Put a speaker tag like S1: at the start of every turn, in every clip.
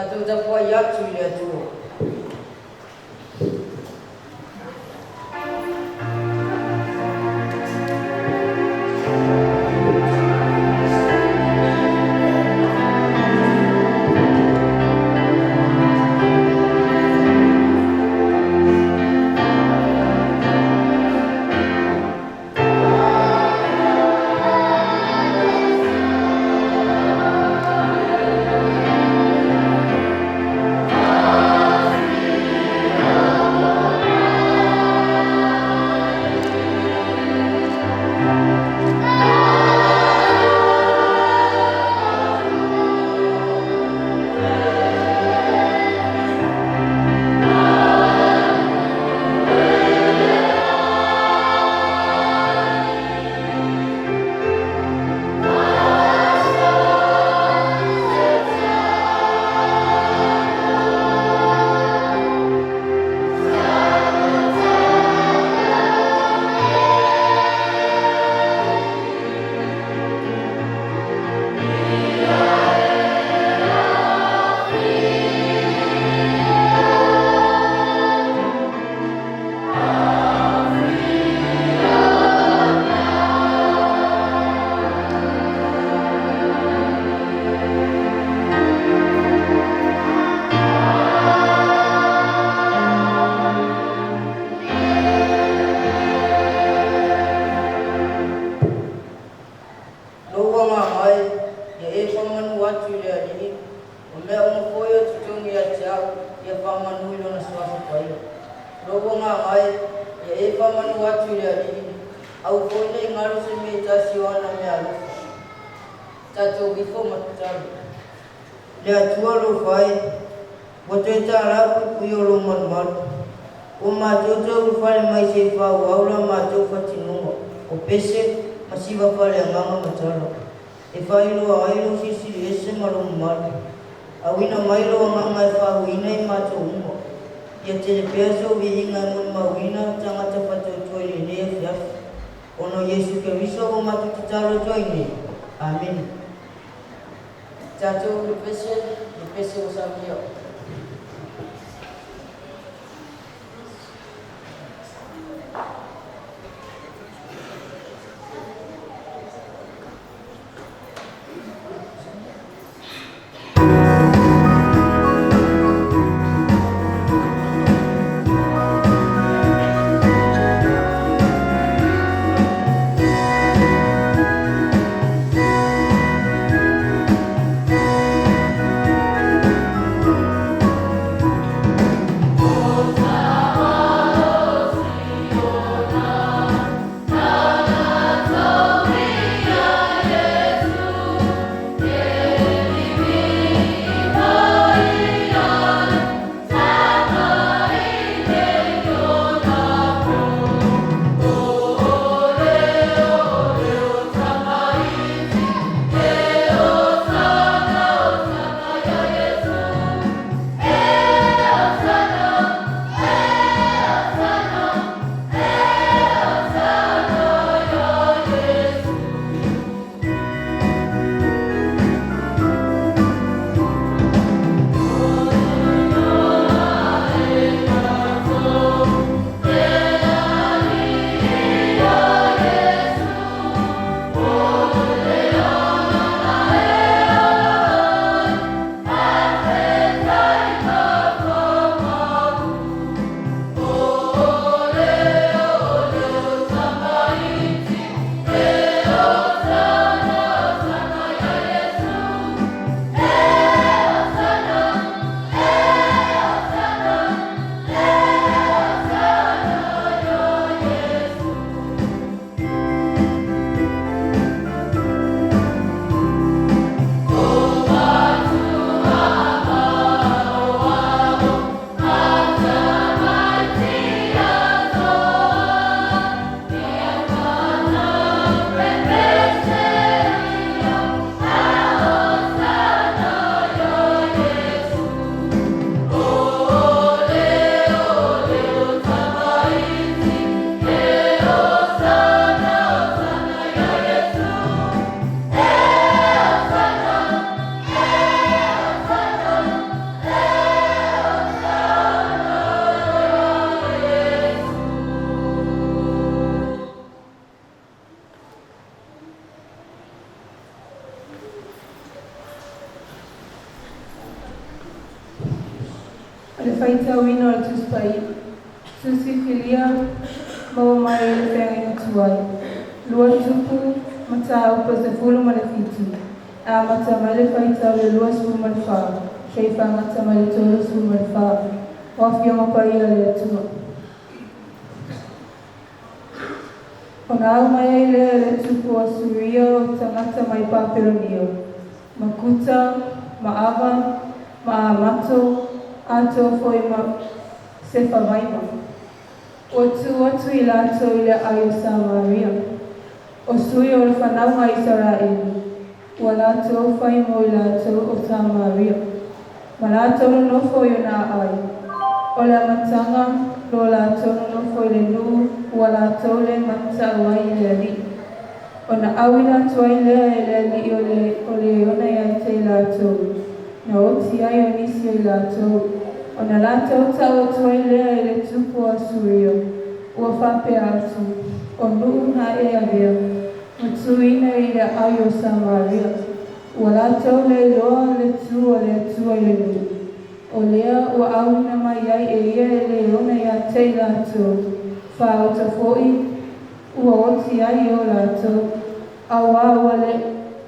S1: Tatou tapuai atu i le Atua. Lou agaga e, ia e faamanu atu i le Alii, o mea uma foi o totogi ia te au, ia faamanu i Lona Suafa Paia. Lou agaga e, ia e faamanu atu i le Alii, aua foi ne i galo se mea e tasi o ana meaalofa. Tatou ifo ma tatalo. Le Atua alofa e, ua toe talā puipuia o lou malumalu. Ua matou toe ulufale mai se i faaauau la matou faatinoga o pese ma siva faaleagaga ma tala, e faailoa ai lou silisili ese ma lou mamalu. Auina mai lou Agaga e faauuina i matou uma. Ia tele pea sou viiga e molimauina tagata faatuatua i lenei afiafi. Ona o Iesu Keriso ua matou tatalo atu ai nei. Amene. Tatou le pese, le pese ua saunia.
S2: O le faitauina o le Tusi Paia, Tusi Filia maua mai i le Feagaiga Tuai, lua Tupu Mataupu 17, e amata mai le faitau i le 24 seia faagata mai le 34. O Afioga Paia a le Atua. Ona au mai ai lea e le tupu o Asuria o tagata mai Papelonia, ma Kuta, ma Ava, ma Amato, atoa foi ma Sefavaima. Ua tu atu i latou i le aai o Samaria, o sui o le fanauga a Isaraelu, ua latou fai mo i latou o Samaria, ma latou nonofo i ona aai. O le amataga lo latou nonofo i le nuu ua latou le mata'u ai i le Alii. Ona auina atu ai lea e le Alii o le o le ona ia te i latou, na oti ai o nisi o i latou, ona latou ta'u atu ai lea e le tupu o Asuria, ua faapea atu, O nuu na e avea, ma tuuina i le aai o Samaria, ua latou le iloa le tu o le Atua i le nuu, o lea ua auina mai ai e ia e le ona ia te i latou, faaota foi ua oti ai e o latou, auā ua le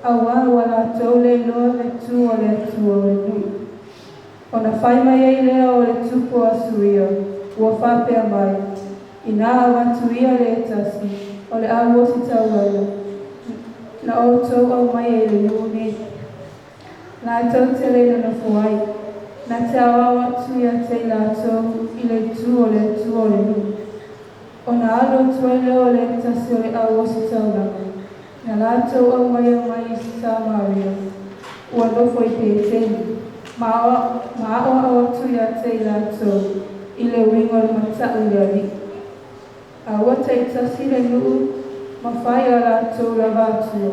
S2: auā ua latou le iloa le tu o le Atua o le nuu. Ona fai mai ai lea o le tupu o Asuria, ua faapea mai, Inā avatu ia le tasi o le au ositaulaga na outou aumai ai i le nuu nei, latou te le nonofo ai, na te aoao atu ia te i latou i le itu o le Atua o le nuu. Ona alu atu ai lea o le tasi o le au ositaulaga na latou aumaia mai i Samaria, ua nofo i Peteli, ma aoao atu ia te i latou i le uiga o le mata'u i le Alii. A ua taitasi le nuu ma fai a latou lava atua,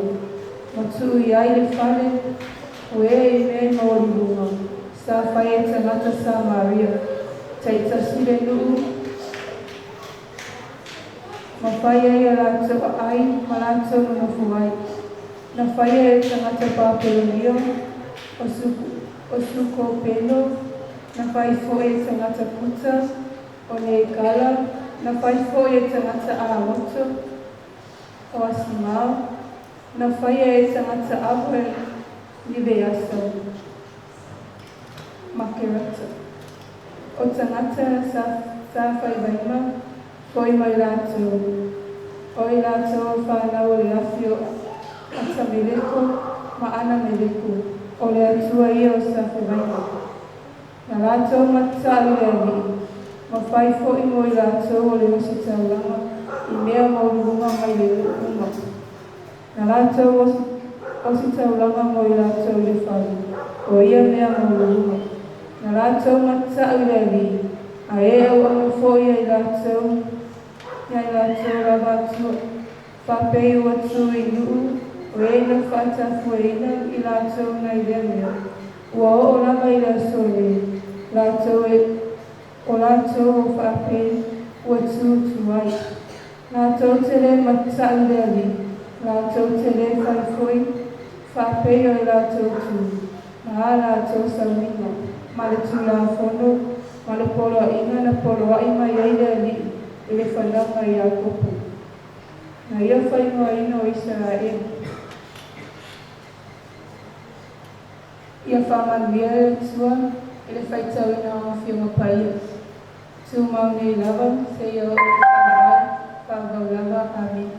S2: ma tuu i ai le fale o e i mea i maualuluga sa fai e tagata Samaria. Taitasi le nuu ma fai ai a latou aai ma latou nonofo ai, na faia e tagata Papelonia o o Sukopelo, na fai foi e tagata Kuta, o Neikala, na fai foi e tagata Amoto, o Asimao, na faia e tagata Ava Niveasa, ma Kerata. O tagata sa Safaivaima, foi mai latou, o i latou o fanau o le afi o Atameleko ma Anameleko, o le Atua ia o Safaivaima. Na latou mata'u i le Alii, ma fai foi mo i latou o le ositaulaga i mea maualuluga mai le nuu uma. Na latou ositaulaga mo i latou i le fale o ia mea maualuluga. Na latou mata'u i le Alii, a e auauna foi ia i latou ia i latou lava atua, faapei ua tu i nuu o e na faatafueina i latou nai lea mea, ua oo lava i le aso nei, latou e o latou o faapei ua tu ai. Latou te le mata'u i le Alii, latou te le fai foi faapei o i latou tu, ma a latou sauniga, ma le Tulafono ma le poloaiga na poloai mai ai le Alii i le fanauga a Iakopo, na ia faaigoaina o Isaraelu. Ia faamanuia le Atua i le faitauina o Afioga Paia. Tumau nei lava seia oo i le faavavau, faavavau lava. Amene.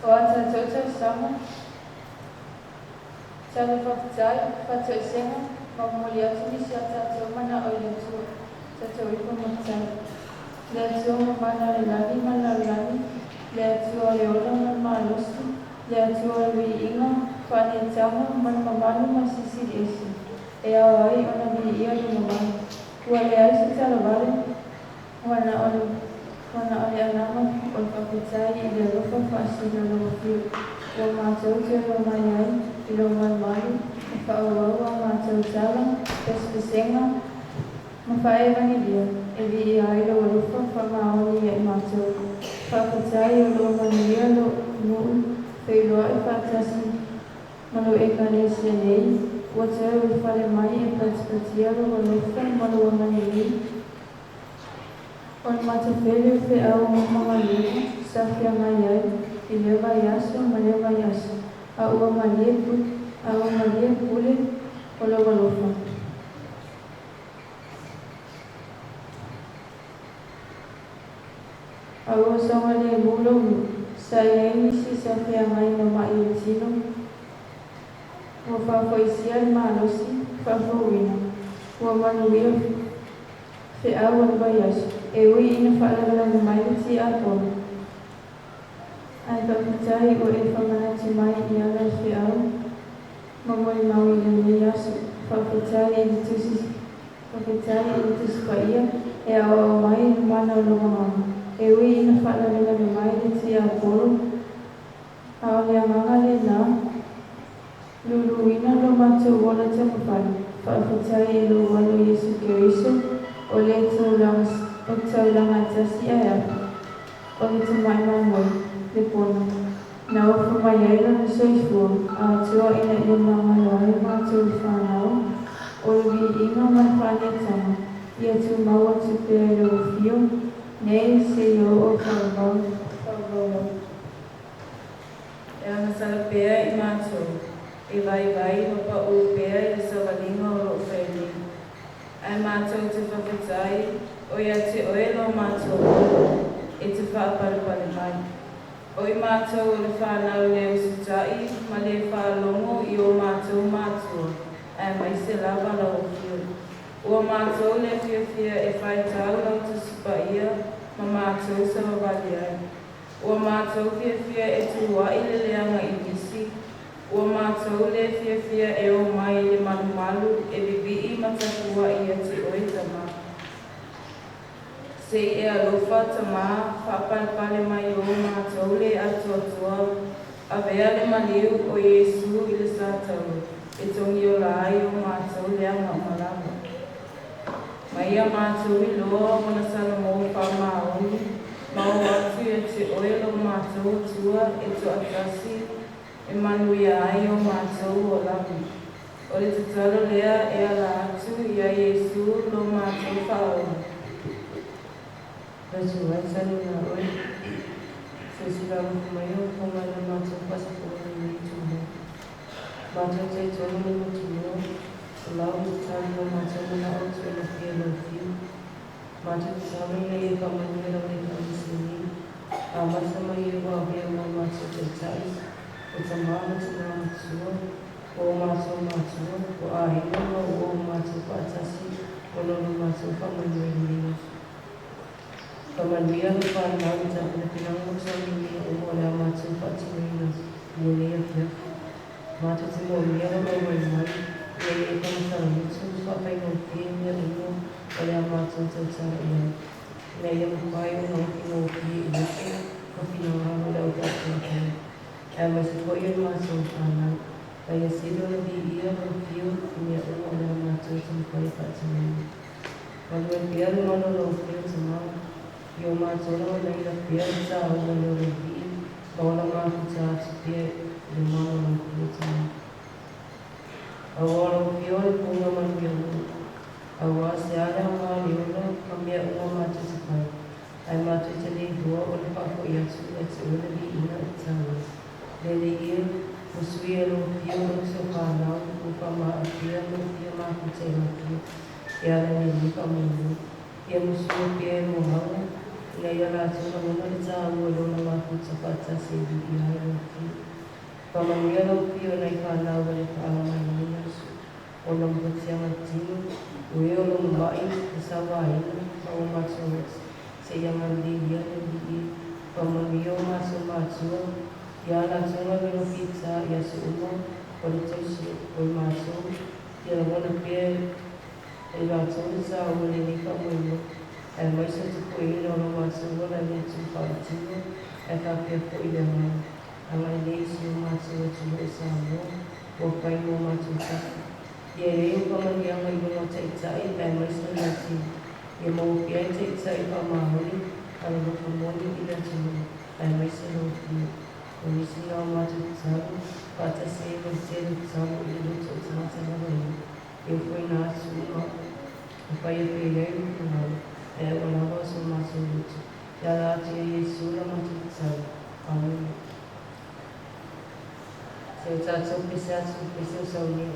S3: O a tatou talosaga, tala faafetai, faatoesega, ma momoli atu nisi o a tatou manao i le Atua. Tatou ifo ma tatalo. Le Atua mamana o le lagi ma le lalolagi, le Atua o le ola ma le malosi, le Atua o le viiga, faaneetaga ma le mamalu ma silisili ese, e ao ai ona viia lou mamalu. Ua leai se talavale, ua na o le ua na o le agaga o le faafetai i le alofa faasili o lou afio, ua matou toe omai ai i lou malumalu e faaauau a matou tala, pesepesega, ma faaevagelia, e viia ai lou alofa faamaoni ia i matou. Faafetai o lo o manuia lou nuu feiloai faatasi ma lou Ekalesia nei, Ua toe ulufale mai e patipatia lou alofa ma lou agalelei. O le matafele o feau ma galuega sa feagai ai i lea vaiaso ma lea vaiaso, a ua malie a ua malie pule o lou alofa. A ua saogalemu lou nuu. Sa i ai nisi sa feagai ma ma'i o le tino, ua faafoisia le malosi faafouina, ua manuia feau o le vaiaso, e ui ina faalavelave mai le tiakono. Ae faafetai ua e faamanatu mai i ala o feau ma molimau i lenei aso. Faafetai i le Tusi Faafetai i le Tusi Paia e aoao mai i le mana o lou Agaga, e ui ina faalavelave mai le tiapolo, a o le agaga lenā, luluina lo matou ola taumafai. Faafetai i lou Alo Iesu Keriso, o le taulaga o taulaga e tasi ae afa, o le Tamai Mamoe, le Pona, na ofo mai ai lona soifua atoa ina ia magalo ai matou fanau o le viiga ma le faaneetaga, ia tumau atu pea i lou afio nei seia oo faavavau lava.
S2: E agasala pea i matou, e vaivai ma paʻū pea i le savaliga o lo o fai nei. Ae matou te faafetai, o ia te oe lo matou ola, e te faapalepale mai. O i matou o le fanau le usitai ma le faalogo i o matou matua, aemaise lava lau Afioga. Ua matou le fiafia e faitau lau Tusi Paia ma matou savavali ai. Ua matou fiafia e tuua'i le leaga i nisi. Ua matou le fiafia e o mai i le malumalu e vivii ma tapua'i ia te Oe, Tamā. Se i e alofa, Tamā, faapalepale mai o matou le atoatoa, avea le maliu o Iesu i le sataua e togiola ai o matou leaga uma lava. Ma ia matou iloa ona salamo faamaoni ma o atu ia te Oe lo matou Atua e toatasi e manuia ai o matou olaga. O le tatalo lea e ala atu iā Iesu lo matou Faaola.
S4: Le Atua e tali na oe. Silasila alofa mai lau Afioga i le matou faasafoga i lenei itula. Matou te talitonu ma le mautinoa, o lau le tali o matou manao tuualofia i lau Afio. Matou te tatalo ina ia faamanuia lau Ekalesia nei, amata mai e ua avea ma o matou taitai, o tamā ma tinā matua, o o matou matua, o aiga ma o o matou faatasi ona o lo matou faamanuia i lenei aso. Faamanuia lau fanau i tapenapenaga ma taulimaina uma o le a matou faatinoina i lenei afiafi. Matou te moomia lau auai mai ina ia e faamatalamutu ma faafaigofie mea uma o le a matou tautala i ai, ina ia mafai ona ofi gofie i loto ma finagalo o le au faaponapono, aemaise foi o le matou fanau. A ia sili ona viia lau afio i mea uma o le a matou taumafai e faatinoina. Manuia pea le mana o lau afio, Tamā, i o matou lagonaina pea le taua o le ola vii ma ola mafuta atu pea i le mana o lau afio, Tamā. Aua o lau afio o le puna manuia uma. Aua se a le aoga o le ola ma mea uma matou te fai, ae matou te le iloa o le faafoi atu ia te oe le viiga e tatau ai. Lelei e, musui e lou afio lou toafanau ua faamaafia ma ua fia mafuta i lau afio e ala i lenei faamoemoe. Ia musuia pea e luahauga ina ia latou lagona le taua i lona mafuta faatasi e viia ai lau afio. Faamanuia lau afio i nai fanau ua le faaga mai lenei aso ona o mafatiaga tino, o e o lo mama'i le sauaina ma ua matou seia agalelei ia le Alii e. Faamanuia o matou matua i a latou galuega fita i aso uma o le tausi o i matou, ia lagona pea e i latou le taua o lenei faamoemoe, aemaise o le tapuaiina o lo matou ola i le Atua faaletino ae faapea foi le Agaga. Agalelei i si o matou atunuu o Samoa ua fai mo matou tafa. Ia i ai o faamanuiaga i luga o taitai aemaise o le lautele. Ia maua pea i taitai faamaoni ma le alofa moni i le atunuu aemaise lau Afioga. O nisi na o matou tatalo, faatasi ai ma le tele o tatalo i le loto o tagata lava ia, e ofoina atu uma e faia pea i ai lou finagalo, ae aua lava so matou loto. E ala atu ia Iesu la matou tatalo. Amene. Se o tatou pese atu, pese o saunia.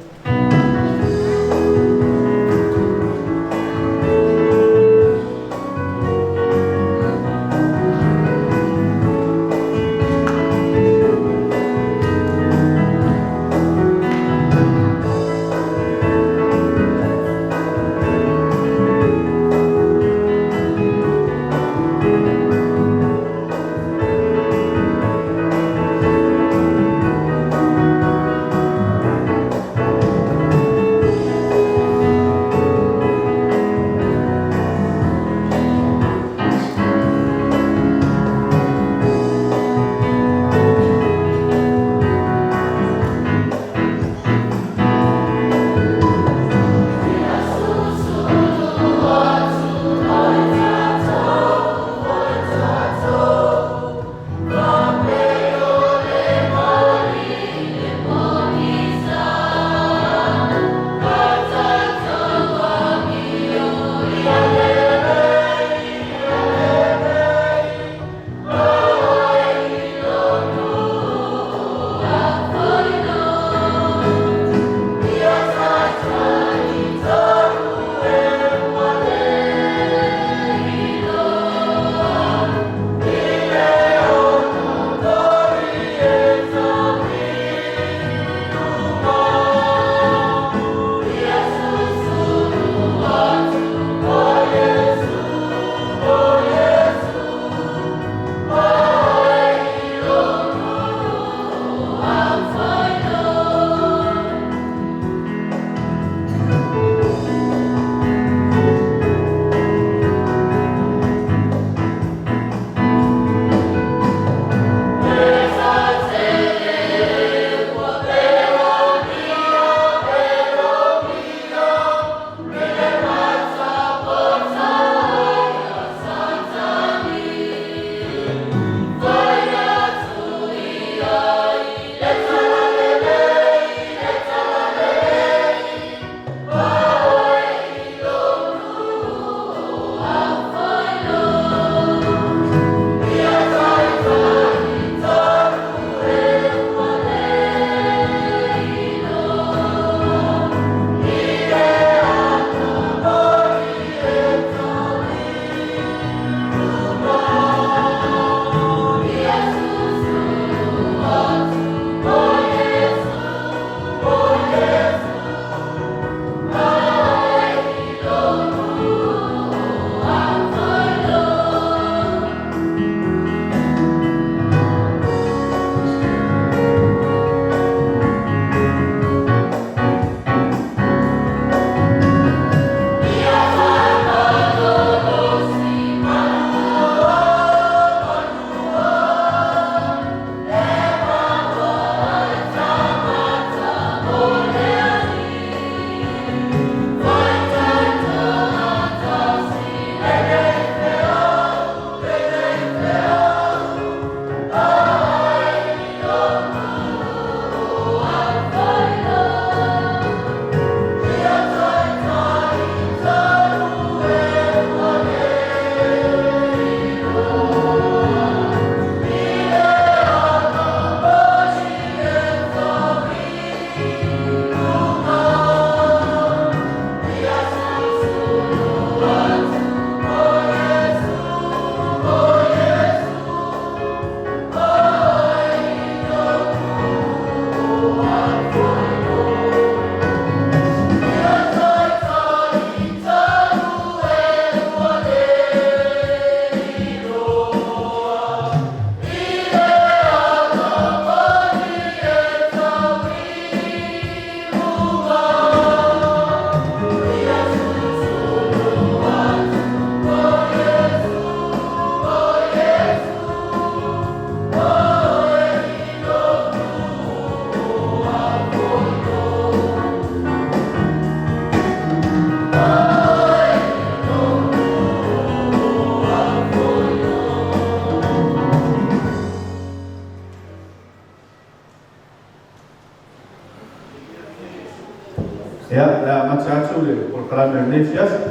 S5: Ia, o le a amata atu le polokalame o lenei afiafi.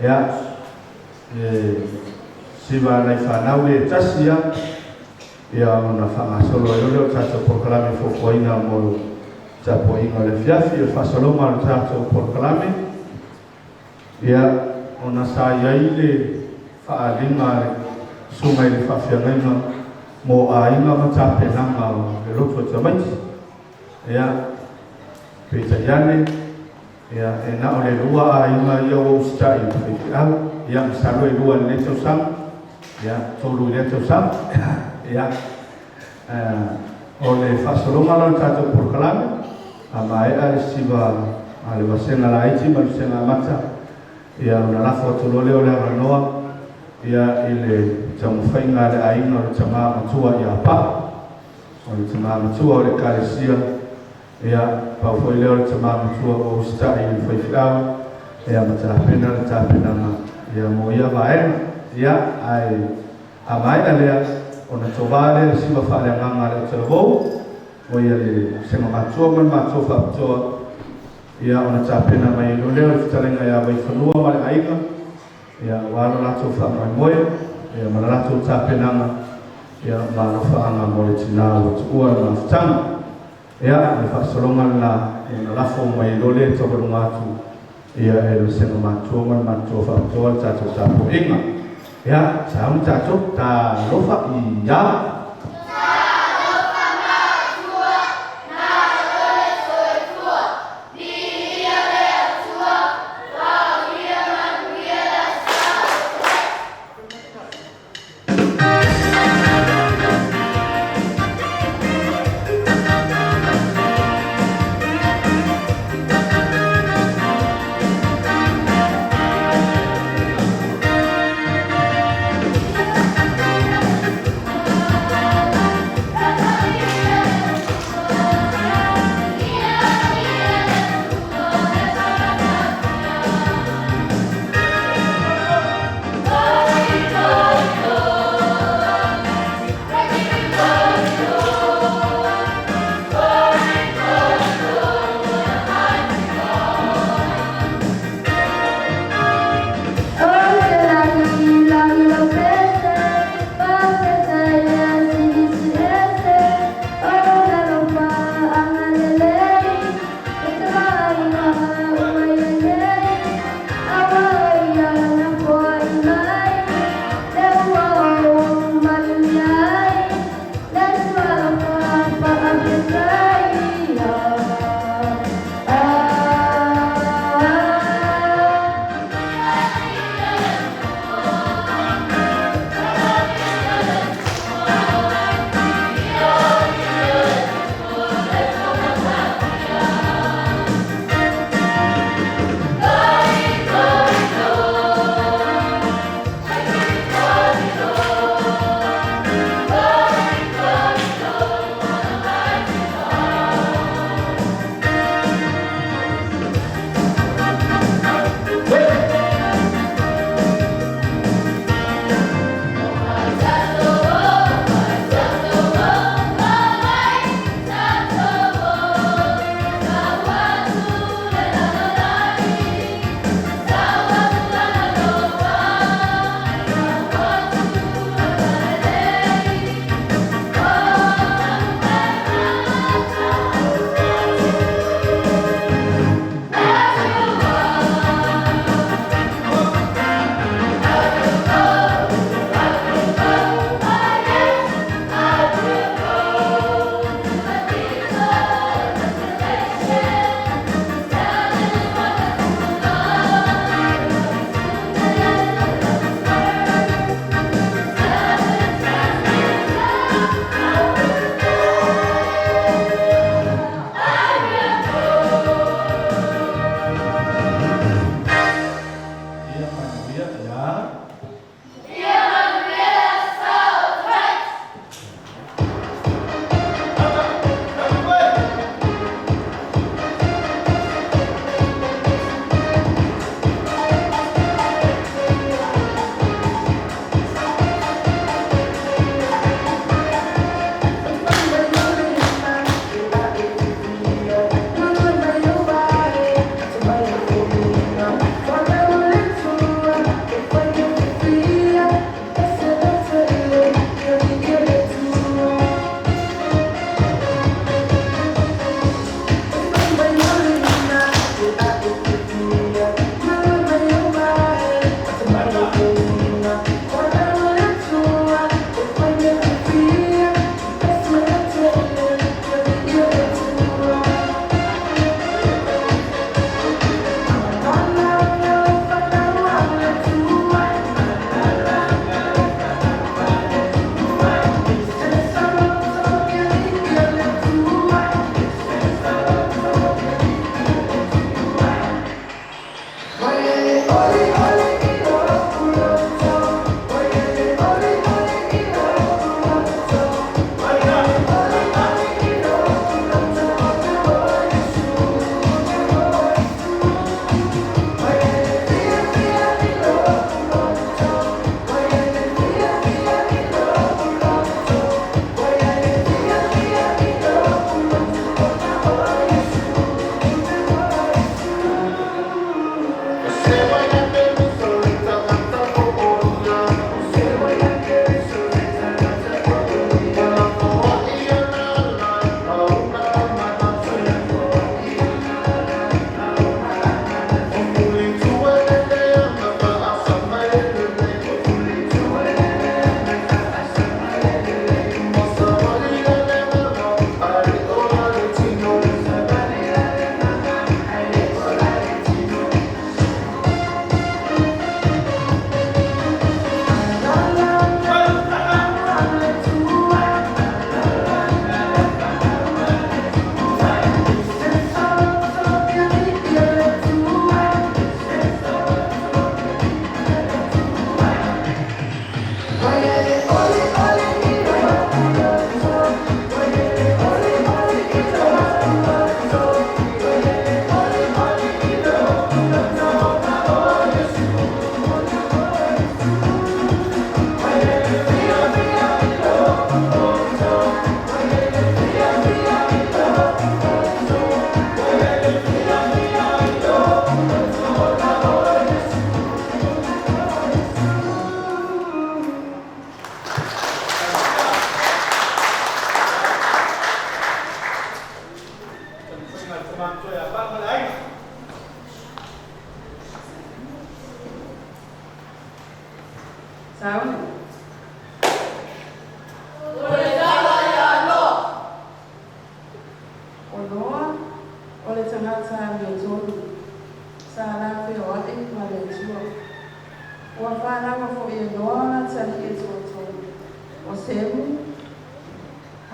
S5: Ia, e siva nai fanau le tasi ia, ia ona faagasolo ai loa lea o le tatou polokalame fuafuaina mo le tapuaiga o le afiafi. O le faasologa o le tatou polokalame, ia, ona sa i ai le faaaliga a le susuga i le faafeagaiga mo aiga ma tapenaga o le lotu a tamaiti. Ia, peitai ane, ia, e na o le lua aiga ia ua usitai i le faifeau. Ia, masalo e lua i lenei tausaga, ia, tolu i lea tausaga. Ia, o le faasologa la o le tatou polokalame, a maea le siva a le vasega laiti ma le vasega amata, ia, ona lafo atu loa lea o le avanoa, ia, i le taumafaiga a le aiga o le tama matua ia Pa'u. O le tama matua o le Ekalesia, ia, pau foi lea o le tama matua ua usitai i le faifeau, ia, ma tapena le tapenaga, ia, mo ia vaega. Ia, ae a maea lea, ona tovā lea le siva faaleagaga a le autalavou, o ia le vasega matua ma le matua faapitoa, ia, ona tapena mai ai loa lea o le fetalaiga ia Vaifanua ma le aiga, ia, aua lo latou faamoemoe, ia, ma le latou tapenaga, ia, ma alofaaga mo le tinā ua tuua le mafutaga. Ia, o le faasologa lena, ia, ona lafo mai ai loa lea e taualuga atu, ia, e le vasega matua ma le matua faapitoa le tatou tapuaiga. Ia, sauni tatou, talofa ia.
S6: Talofa matua, malo le soifua, viia le Atua, ua ia manuia le Aso Sa o Tuai.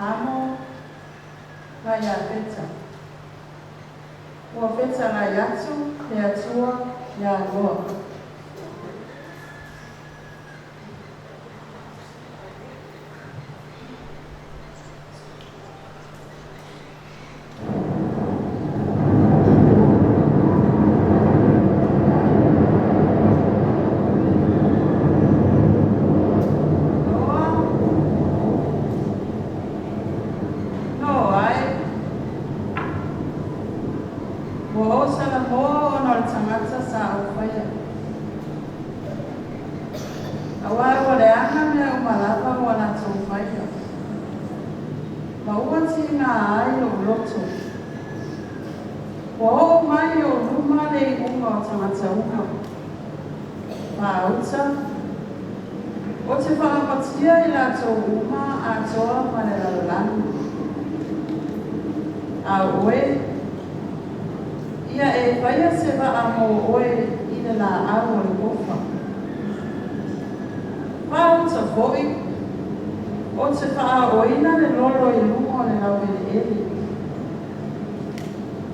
S2: Hamo ma Iafeta. Ua fetalai atu le Atua iā Noa. Noa, Noa e, ua ou salamoa ona o le tagata sa ou faia. Auā ua leaga mea uma lava ua latou faia, ma ua tiga ai lou loto. Ua oo mai i ou luma le iuga o tagata uma. Faauta, ou te faamapatia i latou uma atoa ma le lalolagi. A o oe, ia e faia se vaa mo oe i le laau o le kofa. Faauta foi, ou te faaoina le lolo i luga o le laueleele.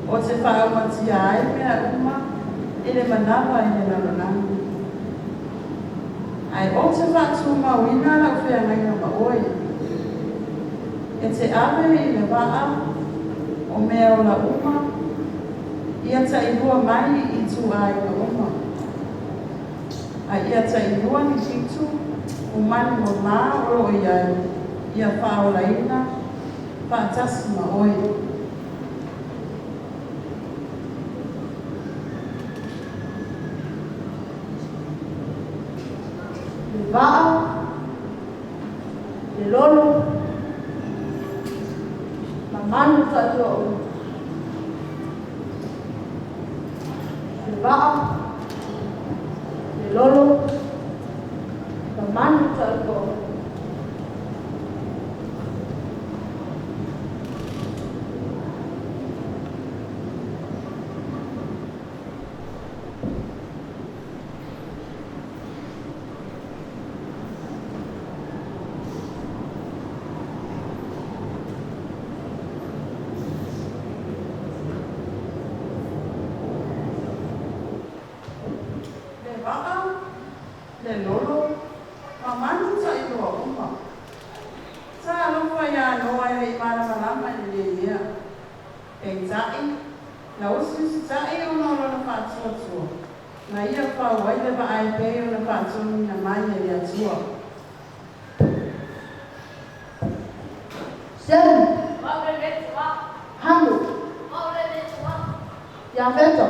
S2: Ou te faaumatia ai mea uma i le manava i le lalolagi. Ae ou te faatumauina lau feagaiga ma oe. E te ave i le vaa o mea ola uma, ia tailua mai i ituaiga uma. A ia tailua ni fitu o manu mamā o lo o i ai, ia faaolaina faatasi ma oe.
S7: Le vaa, le lolo, ma manu tailua uma. Le vaa, le lolo, ma manu tailua uma.
S2: Le vaa, le lolo, ma manu tailua uma. Talofa iā Noa e le i malamalama i lenei mea. Peitai, na usiusitaʻi ona o lona faatuatua, na ia fau ai le vaa e pei ona faatonuina mai e le Atua.
S7: Semu, Hamu, Iafeto,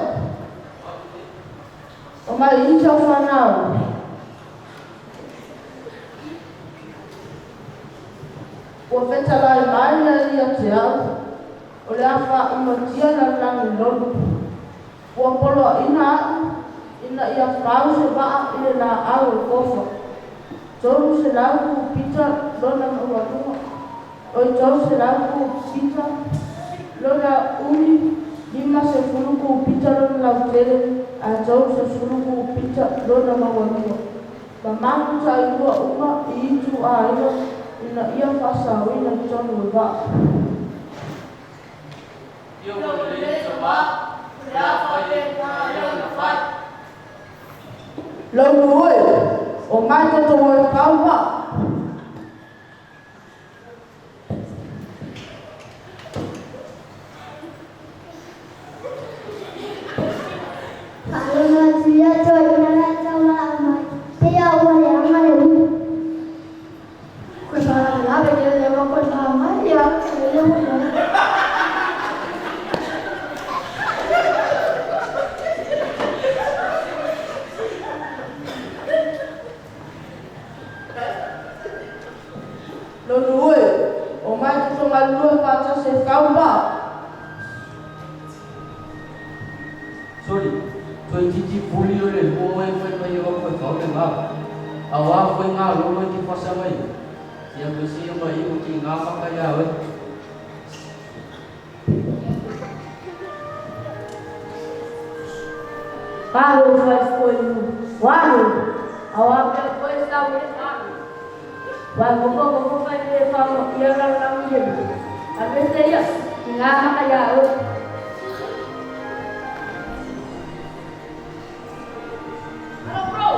S7: o mai i tou fanau. Ua fetalai mai le Alii ia te au, o le a faaumatia lalolagi lolo. Ua poloaina a'u ina ia fau se vaa i le laau o le kofa, 300 kupita lona maualuga, oi 300 kupita lona umi, 50 kupita lona lautele, ae 30 kupita lona maualuga. Ma manu tailua uma i ituaiga ina ia faasaoina i totonu o le vaa. Laulu oe, o mai tatou o e fau vaa.
S8: Faalogo atu ia toeaiina la e taulaa mai, pei lava ua leaga le ulu. Koe faalavelave ke lea ua koe faa mai ia lea ua iai.
S7: Lolu oe, o mai tatou galulue faatasi e fau vaa.
S9: Soli, toeitiiti puli o le lua oe fai mai e au koe fau le ga. Auā foi ngā lolo e te fasa mai. Ia koe se ia mai o ki ngā maka ia oe.
S7: Walu fai foi mu, walu, auā pea koe sau e walu. Wai koko koko fai le fa mo ia lalolagi le.
S8: te ia, i ngā maka ia oe.
S7: Hello bro.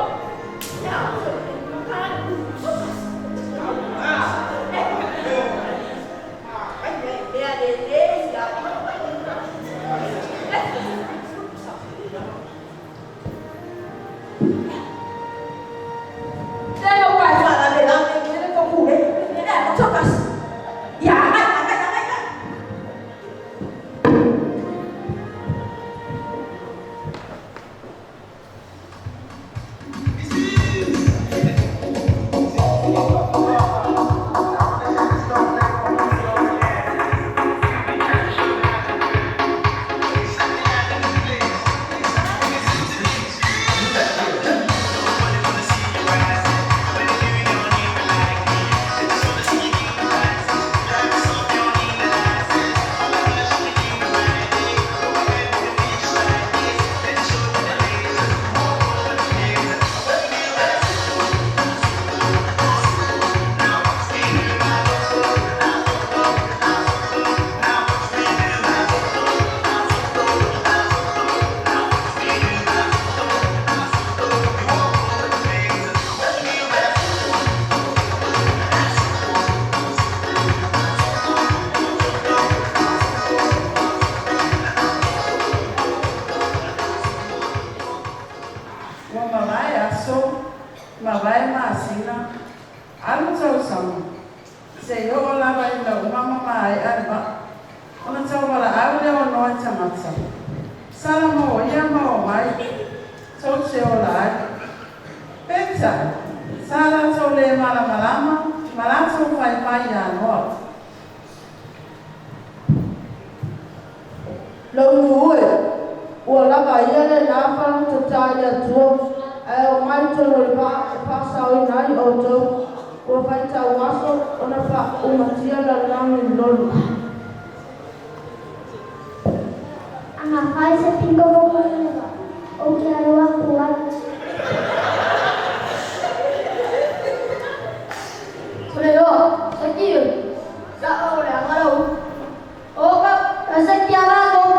S10: Ua mavae aso, mavae masina, alu tausaga, seia oo lava ina uma ma mae'a le va'a, ona tauvalaau lea o Noa i tagata. Sala mo ia ma omai, tou te ola ai. Peitai, sa latou lē malamalama ma latou faifai iā Noa.
S7: Lou nuu e, ua lava ia lenā faalutatā i le Atua, ae omai i totonu o le vaa e faasaoina ai outou, ua faitau aso ona faaumatia lalolagi lololo.
S8: Ana fai se piko mo le vaa, ou te alo aku ai. Soleloa, saki e, sa'o o le aga lau upu. O ka saki a mākou.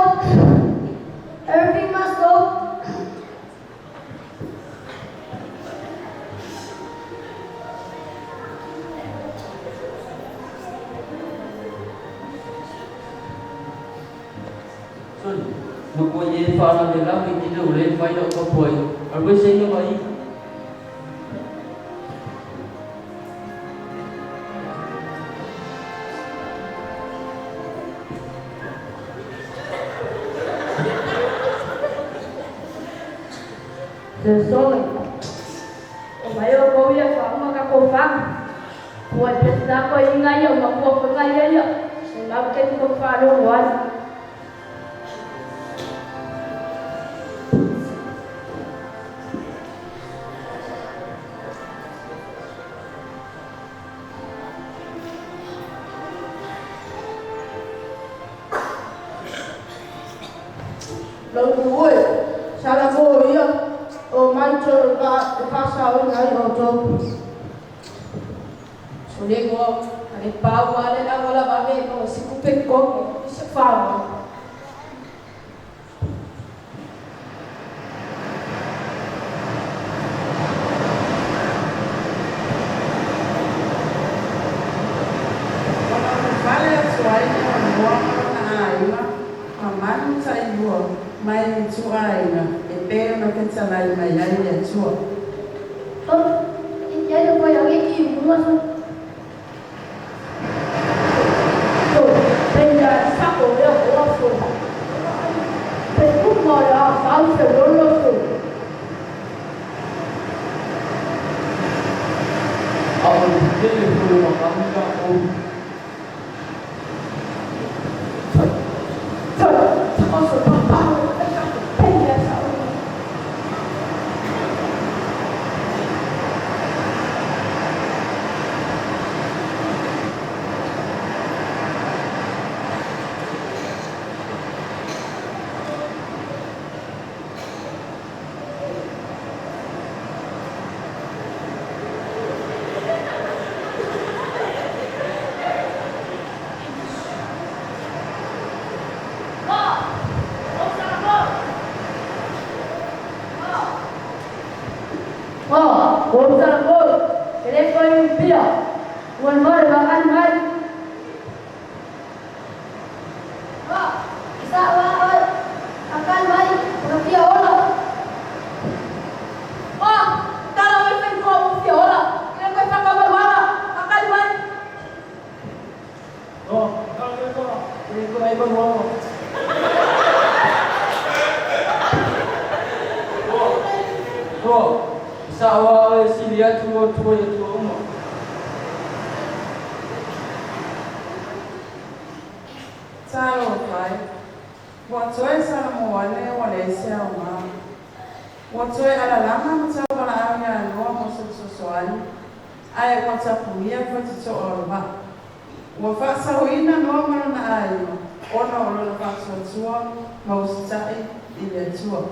S8: Everything must go.
S9: Soli, matua i e faalavelave i te leo le fai lau tapuaiga, alu ese ia ma i.
S7: Sole, o mai oukou ia e faauma takou faga. Ua i pesitako iga ia o makua faga ia ia. O lau taimi tou faalogo ai. Lou nuu e, sala mo ia, omai i totonu o le vaa e faasaoina ai outou.
S3: Solegoa, a le pau lava le auala vave e maua se tupe totogi i se fanau.
S10: Ona ulufale atu ai lea o Noa ma lona aiga ma manu tailua mai mituaaiga e pei ona fetalai mai ai le Atua.
S8: Sole, e tele foi age ki uga sole.
S7: Sole, pei a sa'o ea oa sole. Pe uma o le a fau se lolo sole.
S9: A o le tele foi o makamu lākou.
S7: Sole, taoso papalo e sa'o pei a sa'o.
S1: Le ko ai ba mo.
S9: Noa, sa awa e sili atu o tua i atua uma.
S10: Talo fai. Ua toe sala mo ane ua le se au ngā. Ua toe alalama ma tau wala au ia noa mo se sosoani. Ae ua tapuia fo te to o le vaa. Ua whaasahoina noa mana na aina. Ona o lona whaatuatua ma usitai i le Atua.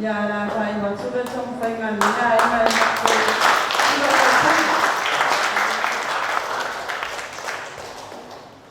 S10: Ia la whai matula taumafaiga nia ai ma e matou 9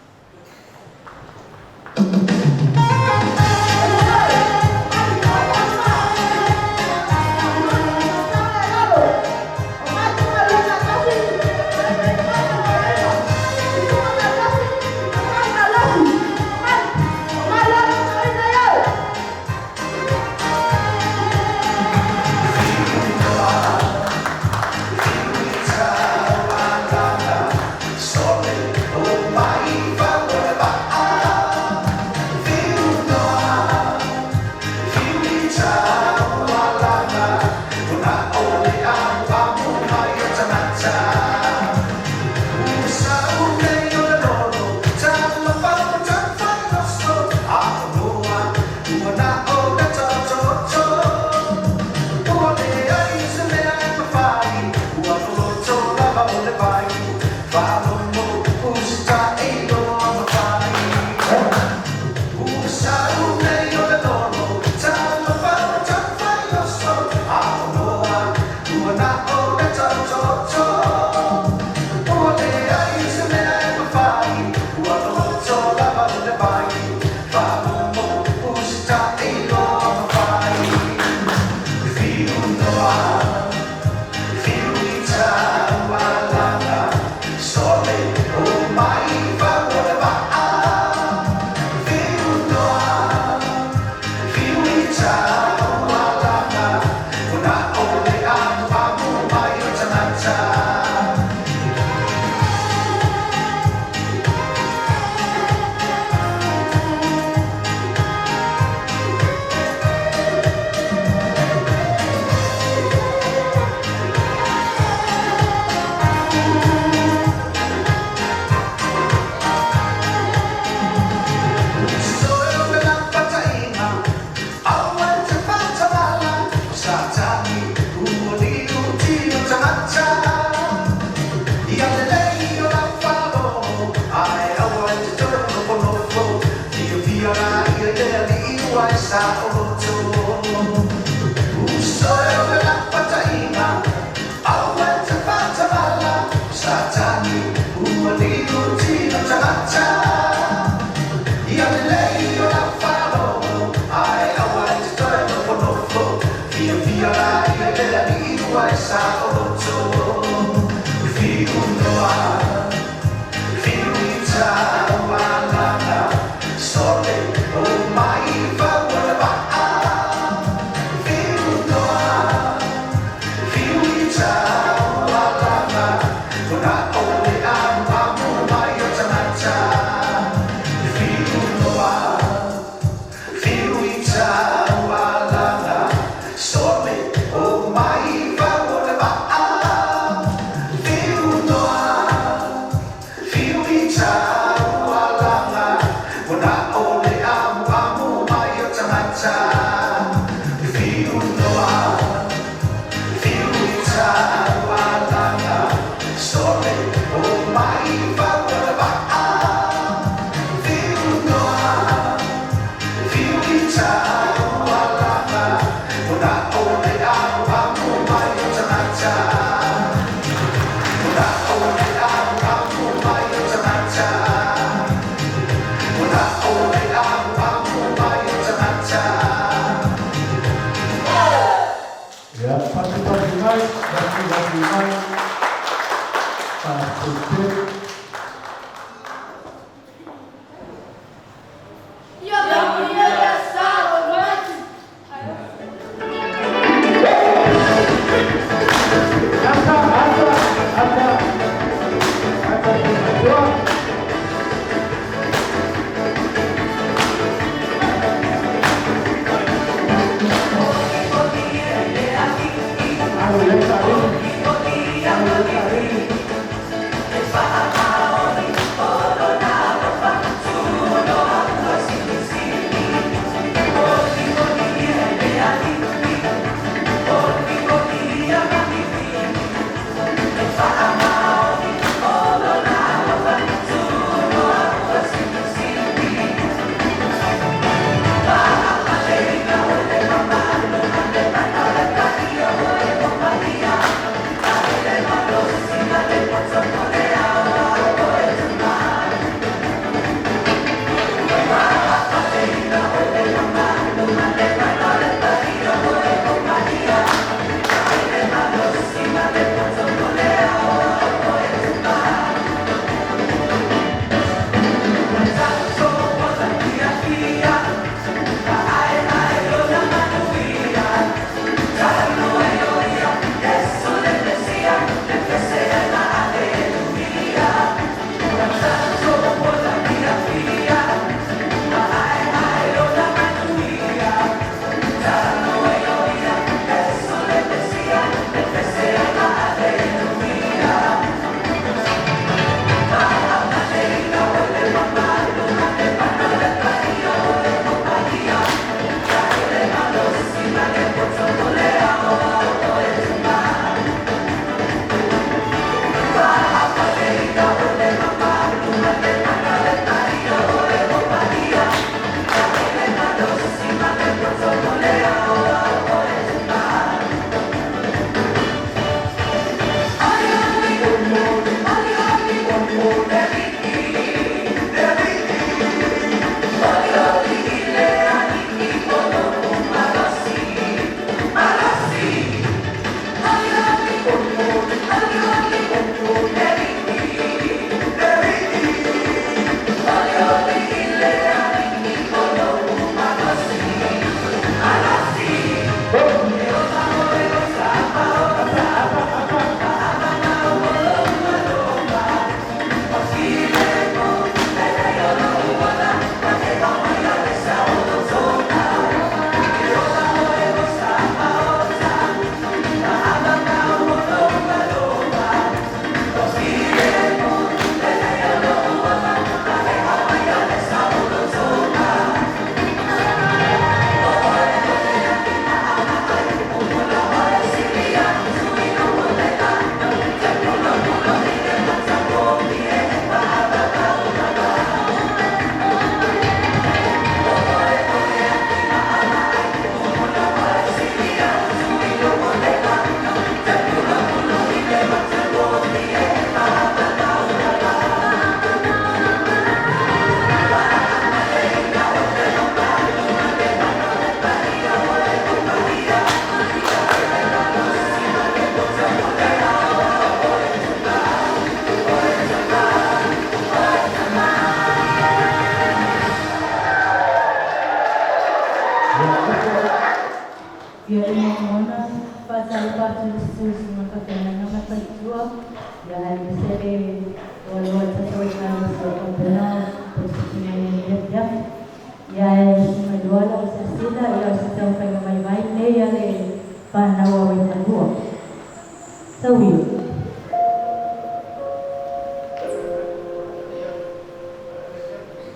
S10: tausaga.
S5: Ia, patupatu mai, patupatu mai, patupatu. Ata, ata, ata.
S11: Ia aemaise le loaloa tatou Ekalesia o faapena ona tausifi mai ai i lenei afiafi. Ia ae mailoa lau silasila, ia o se taumafaiga vaivai lenei a le fanau a Uefanua. Sau ia.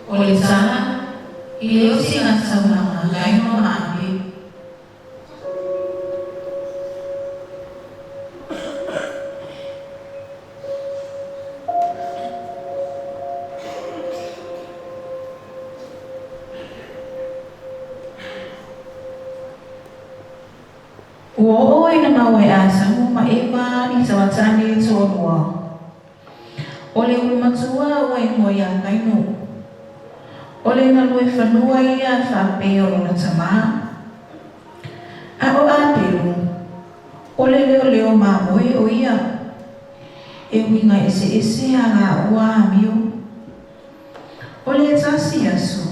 S12: O le tala i le osiga taulaga Kaino ma Apelu. Ua oo ina maua e Atamu ma Eva i tamatane e toalua. O le ulumatua ua igoa ia Kaino. O le galue fanua ia faapea o lona tamā. A o Apelu, o le leoleo mamoe o ia. E uiga eseese a laua amio. O le tasi aso,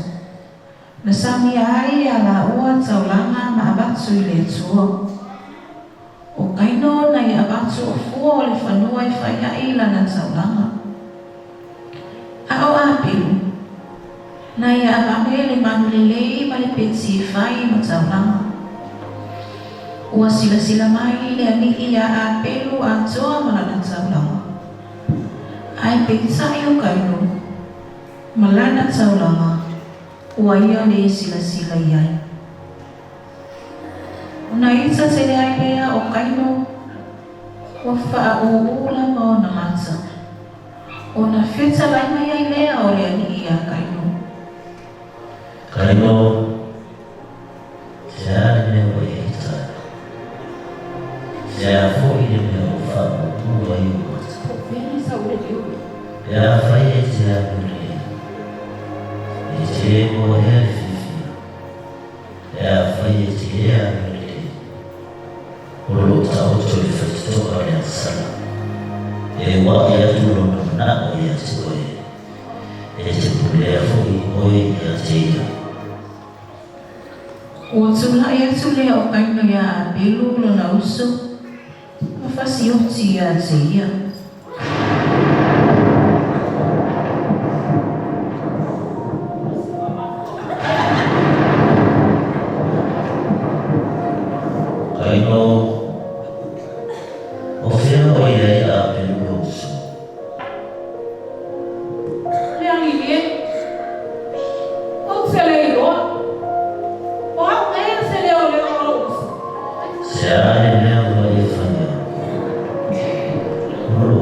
S12: na samia ai a laua taulaga ma avatu i le Atua. O Kaino na ia avatu o fua o le fanua e fai ai lana taulaga. A o Apelu, na ia avane le manu lelei ma le peti e fai ma taulaga. Ua silasila mai le Alii iā Apelu atoa ma lana taulaga. Ae peitai o Kaino ma lana taulaga ua ia lē silasila i ai. Ona ita tele ai lea o Kaino, ua faaūū lava ona mata. Ona fetalai mai ai lea o le Alii iā Kaino.
S13: Kaino, se a le mea ua e ita ai? Se a foi le mea ua faaūū ai ou mata? Pe afai e te alu lelei, e te le maua ea le fiafia? Pe afai e te le alu lelei, o lo o taoto i le faitotoa o le agasala, e uaʻi atu lona manaʻo iā te oe, e te pulea foi oe iā te ia.
S12: Ua tulai atu lea o Kaino iā Apelu lona uso, ma fasioti iā te ia.
S13: Kaino, O fea o i ai a Apelu lou uso?
S2: Le alii e, ou te le iloa, o au ea se leoleo o lou uso.
S13: Se a le mea ua e faia? O lo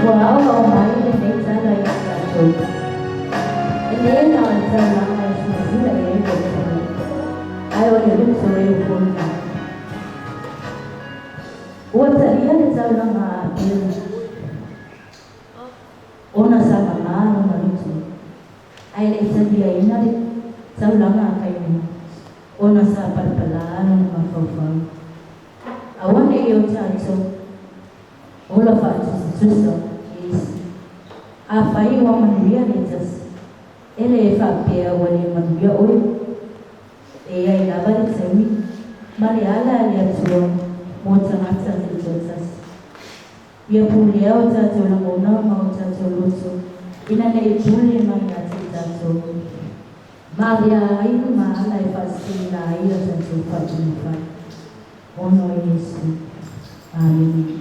S11: Ua aoao mai lenei tala ia tatou. E le na o le taulaga e silasila i ai le Atua, ae o le loto e ofoina ai. Ua talia le taulaga a Apelu, ona sa mamā lona loto, ae le i taliaina le taulaga a Kaina, ona sa palapalā lona mafaufau. Aua ne i o tatou ola faatusatusa i isi. Afai ua manuia le tasi, e lē faapea ua lē manuia oe. E i ai lava le taimi ma le ala a le Atua mo tagata taitoatasi. Ia pulea o tatou lagona ma o tatou loto ina nei pule mai ia te i tatou, ma avea ai ma ala e faasesēina ai a tatou faatulafai ona o Iesu. Amene.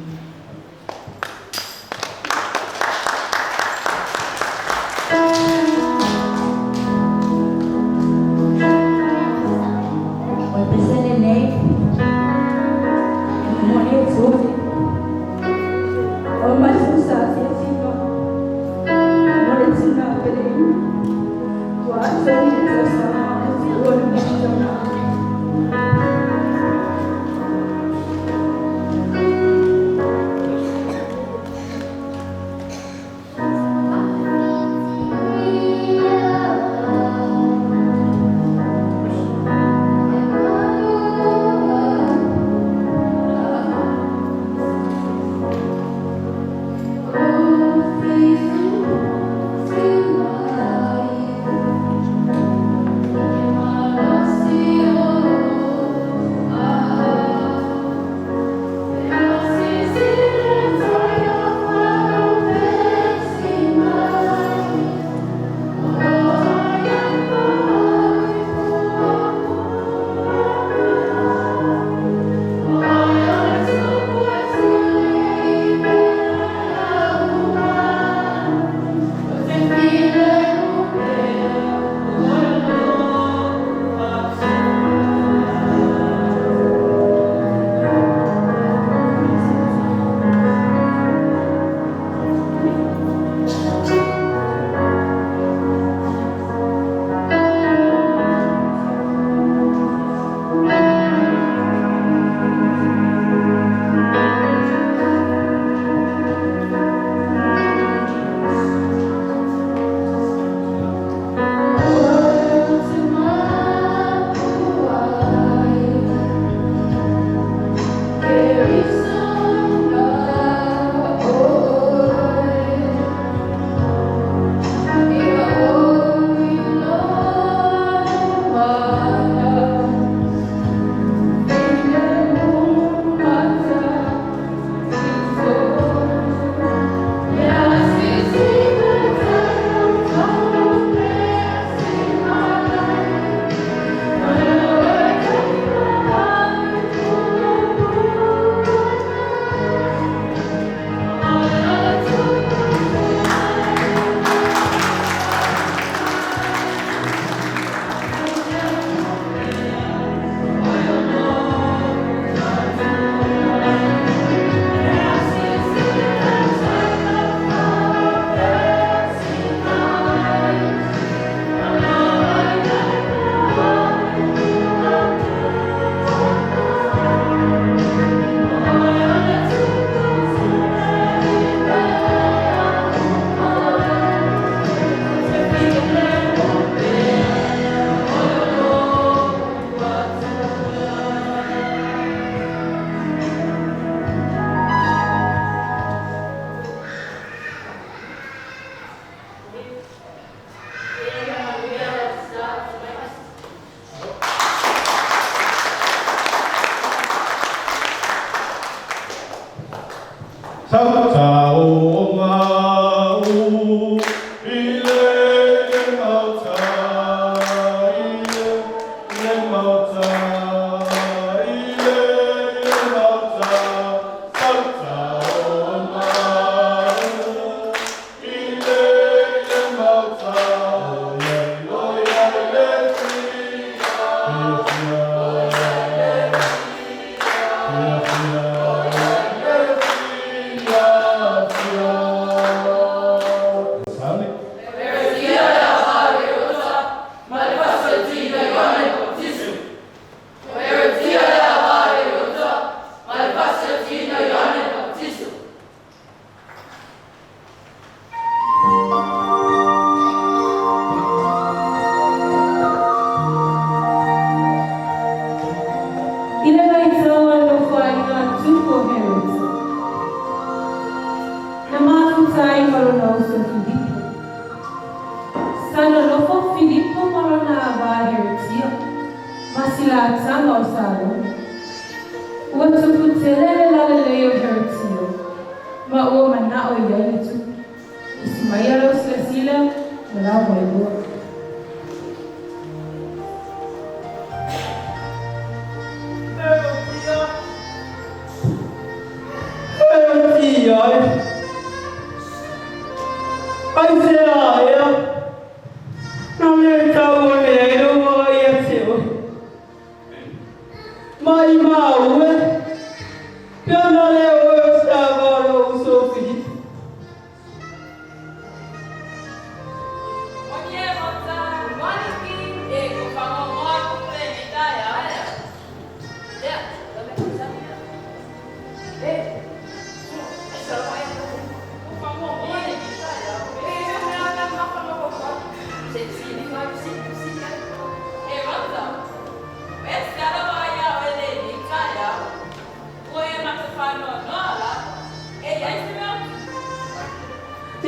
S11: O le pese lenei e momoli atu ai o matou sa tiatima mo le tina peleina ua atoa i le tausaga na tuua le moataga.
S2: ai ma lona uso Filipo. Sa nonofo Filipo ma lona avā Herotia, ma silaataga o Salome. Ua tupu tele le lalelei o Herotia, ma ua mana'o i ai le tupu. Tusi mai ia lau silasila ma lau moemoe.
S14: Herotia e, aisea ea na le tau ane ai lou aga ia te oe? Maimau e, pe ana le oe o se ava o lou uso o Filipo.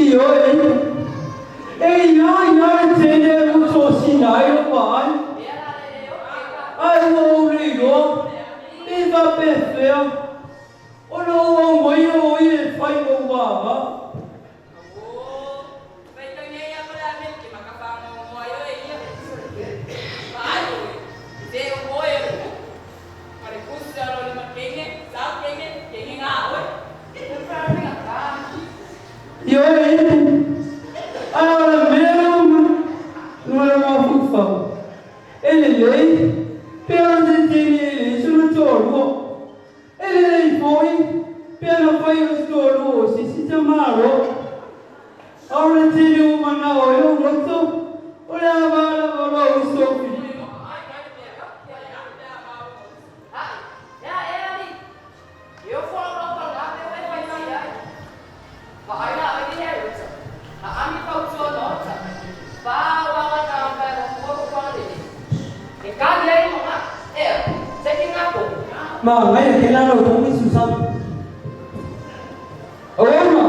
S14: Ioe, e iā ia le tele ua tosina ai lou vaai, ae ua ou le iloa pe faapefea ona ou aumaia o ia e fai ma ou vava. Ioe, ae o le mea lea ua le mafaufau, e lelei pe ana se tele e leai sona toalua. E lelei foi pe ana fai o se toalua o se isi tamāloa. A o le tele ua manao ai lou loto, o le a va lava lou uso o Filipa. Manaia kēlā lau togi Susan. Auauna!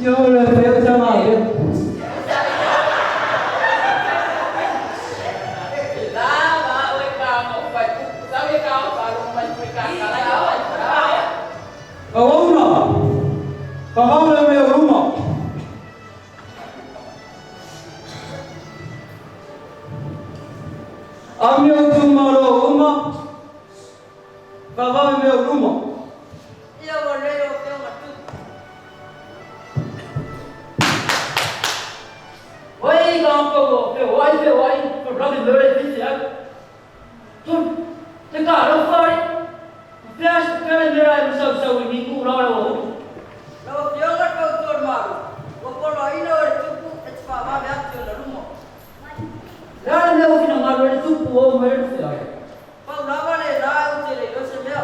S14: Ia o le fai o tama lea. Auauna, vavao le mea o luma. Amio itumalo uma, vavao le mea o luma.
S1: Ia ua lei lau Afioga Tupu.
S9: Oi ka kou feoai feoai ka rame mere whiti au. Tun, te ka rau whare. Pea se pere mera e masau sau i ni ku rau rau uru.
S1: Lau Afioga le fautua o le Malo, ua poloaiina oe e le Tupu e te faavave atu i ona luma.
S9: Le a le mea ua finagalo ai le Tupu o mai le feai?
S1: Pau lava lena ou te le iloa se mea.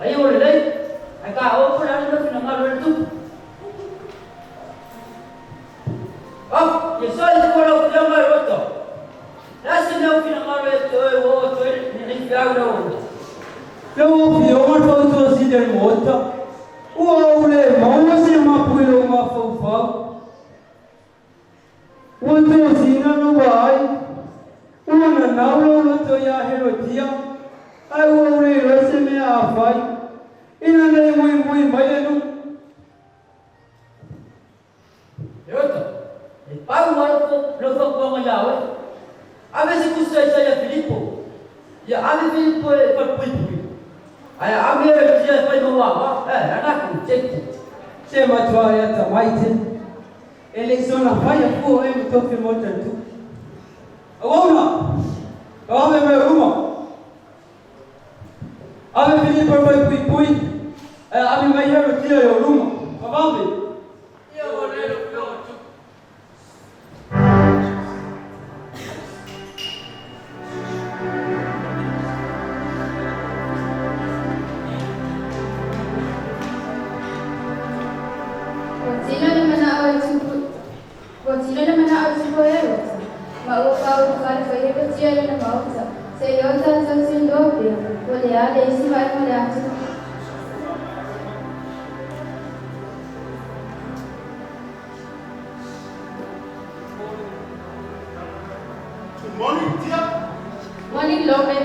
S9: Ai ua lelei, ae ka oo po le a le mea finagalo ai le Tupu. Ah, ia sa i fua lau Afioga e Rota. Le a se mea ua finagalo ia te oe ua oo atu ai lenei feau i lau Afioga?
S14: Lau Afioga le fautua sili a le Maota, ua ou le maua se mapu i lou mafaufau. Ua tosina lou vaai, ua nanau lou loto iā Herotia, ae ua ou le iloa se mea a fai, ina nei muimui mai le nuu.
S9: Herotia, e pau lava lou fautuaga iā oe, ave se tusi a Isaia Filipo, ia ave Filipo e falepuipui, ae ave Herotia e fai ma ua ava, e, ana aku, Jeku.
S14: Se matuā e atamai tele. E le i soona faia fua oe ma tofi o le Maota le Tupu. Auauna! Ave mai o luma. Ave Filipo e fai puipui, ae ave mai Herotia e o luma. Vavave!
S9: Ia ua lelo fioga tupu.
S3: Ua tino le manao e tupu Ua tino le manao e tupu ai Herota, ma ua faaulufale foi Herotia i lona maota, seia o tatou tuiloa pea, po o le a le isi vaega o le atunuu.
S15: Good morning, Tia.
S3: Morning, Lome.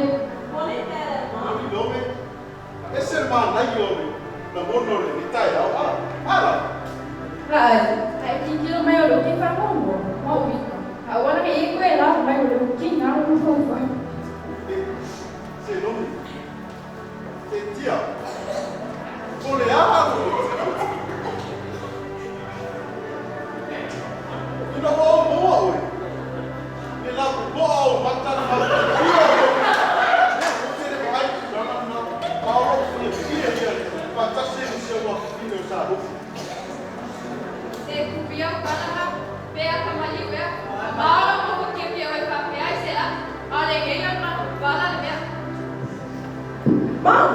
S7: Morning, Dad and Mom.
S15: Morning, Lome. Ese le manaia o le lagona o lenei taeao, a? A lava?
S3: Vaai, a e tilotilo mai o lea ou te faamuamua, ma ou ita, a ua na e koe lava mai o le routine lava mo faufai.
S15: E, se Lome. Se Tia. Po o le a lou loto? Ina ua ou maua oe, e lapopoa ou mata na malutia o lou Ou te le vaai i tulaga na, a o lou fiafia ia e faatasi ai ma si ou afafine o Salosi.
S3: Se kupi au pala ha, pe a kamaliu ea, ma o lou noho kiakia oe faapea ai se la, a o lenei o le matou pala le mea.
S7: Mom,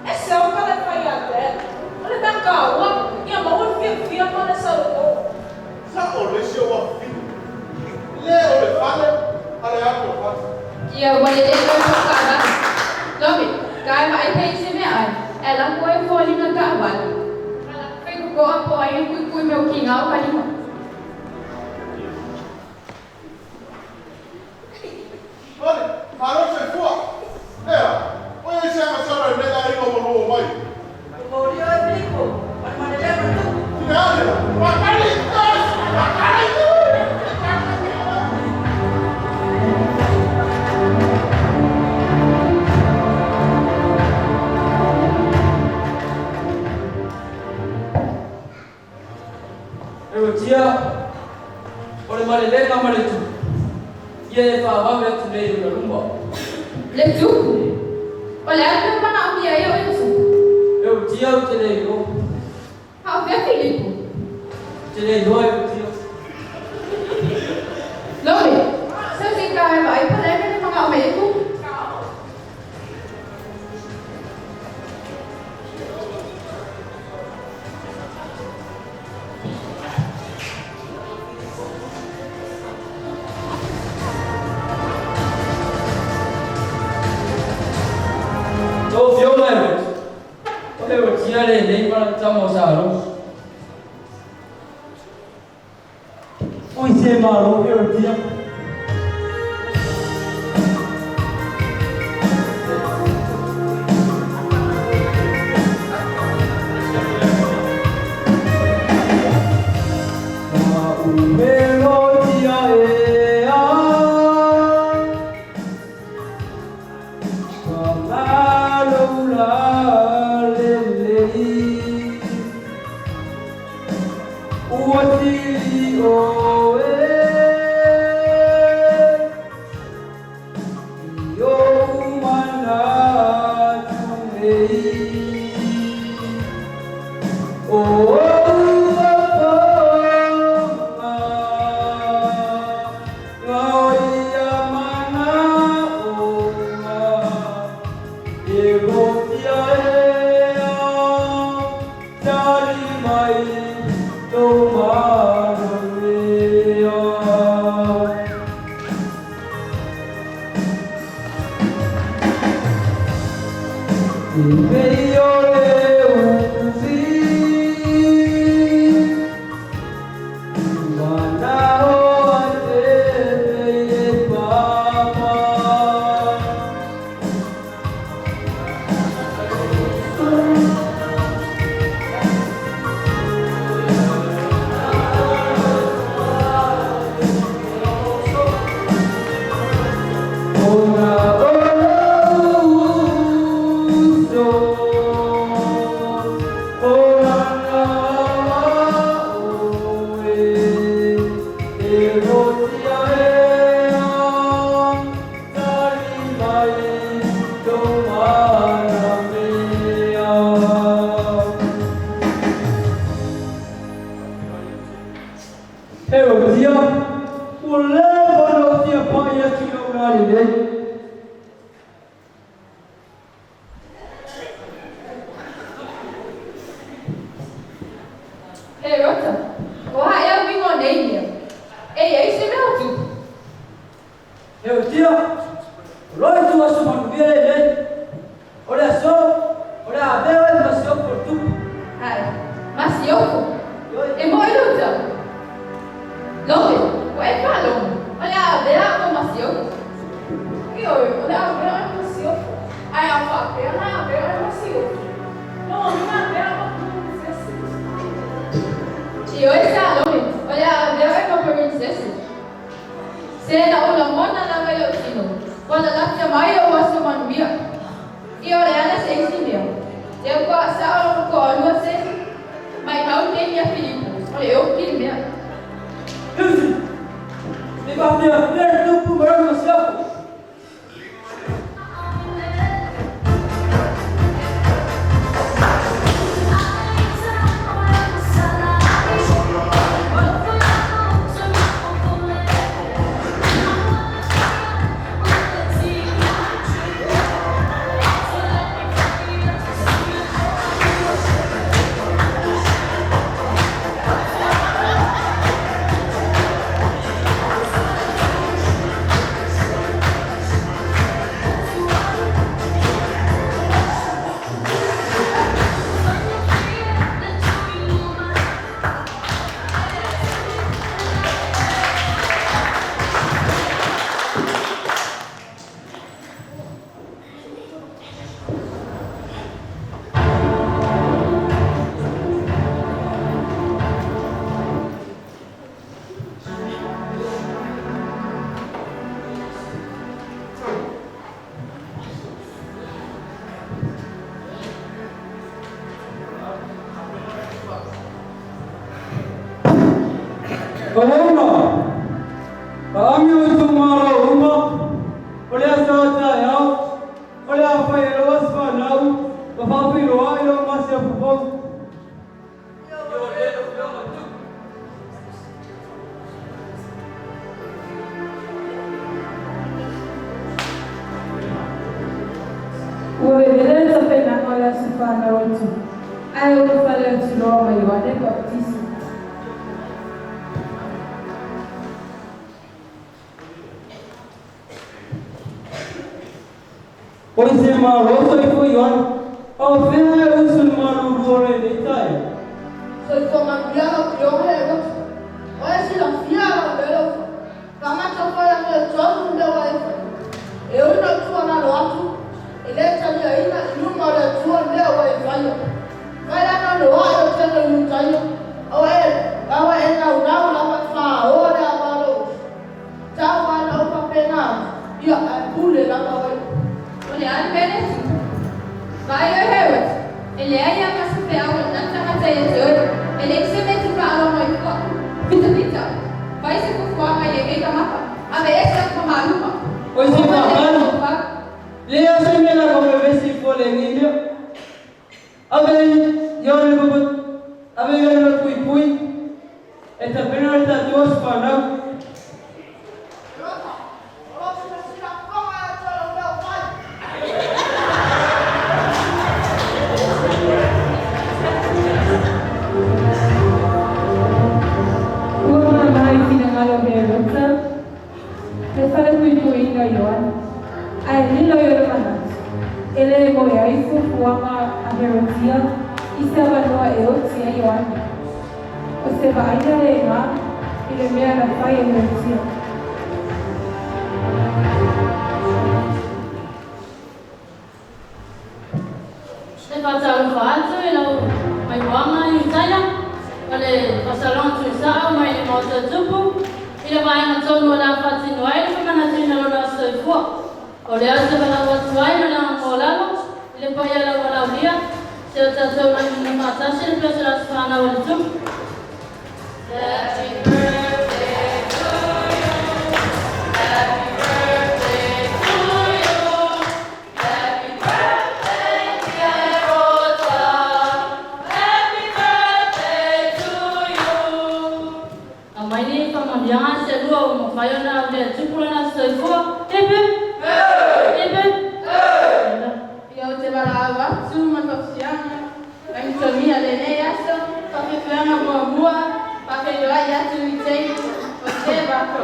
S7: e se au kala e fai ia Dad. O le mea kaua, ia maua le fiafia ma le sauoa.
S15: Sa'o le isi ou afafine, le o le fale a le alu a fale.
S3: Ia ua lelei oe mau taavale. Lomi, ka e vaai pea i se meaai, ae lako ai foliga taavale. Ma lako fai kokoa po o ai e kuikui me o kiga o ka lima.
S15: Hale, malo soifua. Ea, oi ai se agasala i lenei aiga ua maua mai.
S1: Ua maulia oe Filipo, o le malelea ma le tupu.
S15: Tina ane, Makali! Makali!
S9: Herotia, o le malelega ma le tupu, ia e faavave atu nei i ona luma.
S3: Le tupu, o le a le mea manaomia ai oe tupu?
S9: Herotia, ou te le iloa.
S3: A o fea Filipo?
S9: Ou te le iloa, Herotia.
S3: Lomi, seu se ka e vaai po o le a le mea na manao mai ai tupu?
S9: Lau Afioga e Roti, o le rotia lenei ma le tama o Salosi.
S14: Oi se malo e rotia. Herodia, ua leva ona ou fia pa'i atu i lou lalelei.
S3: Herota, o a ea uiga o nei mea? E i ai se mea o tupu?
S14: Herodia, o lo itu aso manuia lenei. O le aso, o le a avea oe ma siofo o le Tupu.
S3: Ae, ma siofo? E mo'i lou tau? Lope, ua e faalogo, o le a avea au ma siofo.
S2: Ioe, o le a avea oe ma siofo. Ae a faapea na avea oe ma siofo, lona uiga avea au ma pirinsese.
S3: Ioe Salome, o le a avea oe ma pirinsese. Se na ou lagona lava i lou tino, ua lalafia mai ou aso manuia. Ia o le a le se isi mea? Lea ua sa'o lona toalua se maimau nei ia Filipo, o le oki le mea.
S14: Lucy, e faafiafia le Tupu ma lona masiofo. Auauna, faagi o itumalo uma, o le aso a taeao, o le a fai e lou aso fanau ma faafeiloai lou masiofo fou.
S2: Ua vevela le tapenaga o le aso fanau a le Tupu, ae ulufale atu loa ma Ioane Papetisima.
S14: O se malo soifua Ioane, a o fea e usu le malulu o lenei taeao?
S7: Soifua manuia lau Afioga e Lotu. O e silafia lau mea lau fai. Faamatafaia mea tonu le mea ua e faia. E ui na ou tuualalo atu, e le taliaina i luma o le Atua le mea ua e faia. Fai la noanoaʻi o tele i Iutaia, a ua e naunau lava e faaoa le ava a lou uso. Tau lava ina ou faapena atu, ia, ae pule lava oe.
S3: O le a le mea lea e tupu? Vaai oe Herod, e leai lava ma se feau a lena tagata ia te oe, e leai se mea e te faalogo ai fua. Pita pita, fai se fuafuaga i lenei tagata, aveese aku ma maluma.
S14: O se
S3: Ua leva
S14: faavalo,
S3: ou fau.
S14: lea se mea la ko vevesi fua lenei mea. Ave Ioane le Ave Ioane le Puipui e tapena le tatou aso fanau.
S7: Herota, o lo o silasila fofoga le Atua i lau mea o fai.
S2: Ua mama i finagalo o Herota le falepuipuiga o Ioane, ae lilo i ona manatu, e lē moe ai fuafuaga a Herotia i se avanoa e oti ai Ioane. O se vaaiga lena i le mea na fai e Herotia.
S16: E faatalofa atu i lau maimuaga i Utaia, o le faasaloga tuisaʻa mai le Maota o Tupu, i le vaega tonu o le a faatino ai le famanatuina o lona aso soifua. O lea ou te valaau atu ai ma le agaga maualalo i le paia laualaulia, se o tatou lagilima faatasi le pese o le aso fanau a le Tupu. Happy birthday to you, happy birthday to you, happy birthday dear Rota, happy birthday to you. Aumai ny Faamanuiaga se lua ua mafai ona aulia e Tupu lona Aso Soifua. Hip hip! Hip hip!
S3: Ia ou te valaau atu ma le faafiafiaga lagitogia lenei aso faafeafeaga muamua faafeiloai atu i Jane o Sevako.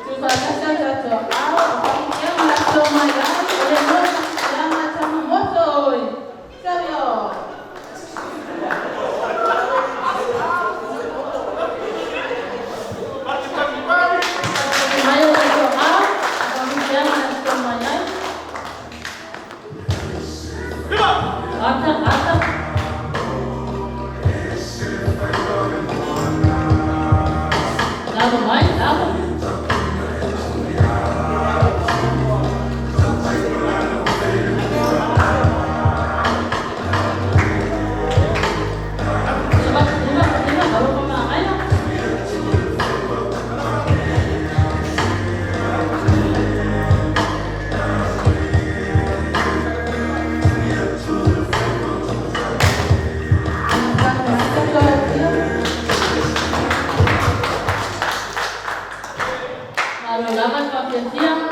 S3: Tuufaatasi a tatou aao o faamuliaga na to mai ai o le lua faafiafiaga Tamamoto oi. Savio.
S16: Mai o tatou ao, faamanuiaga na to mai ai. Ata, ata. Lava mai, lava. Lima, lima, lima, alo pa maaya. Malo lava le faafiafiaga,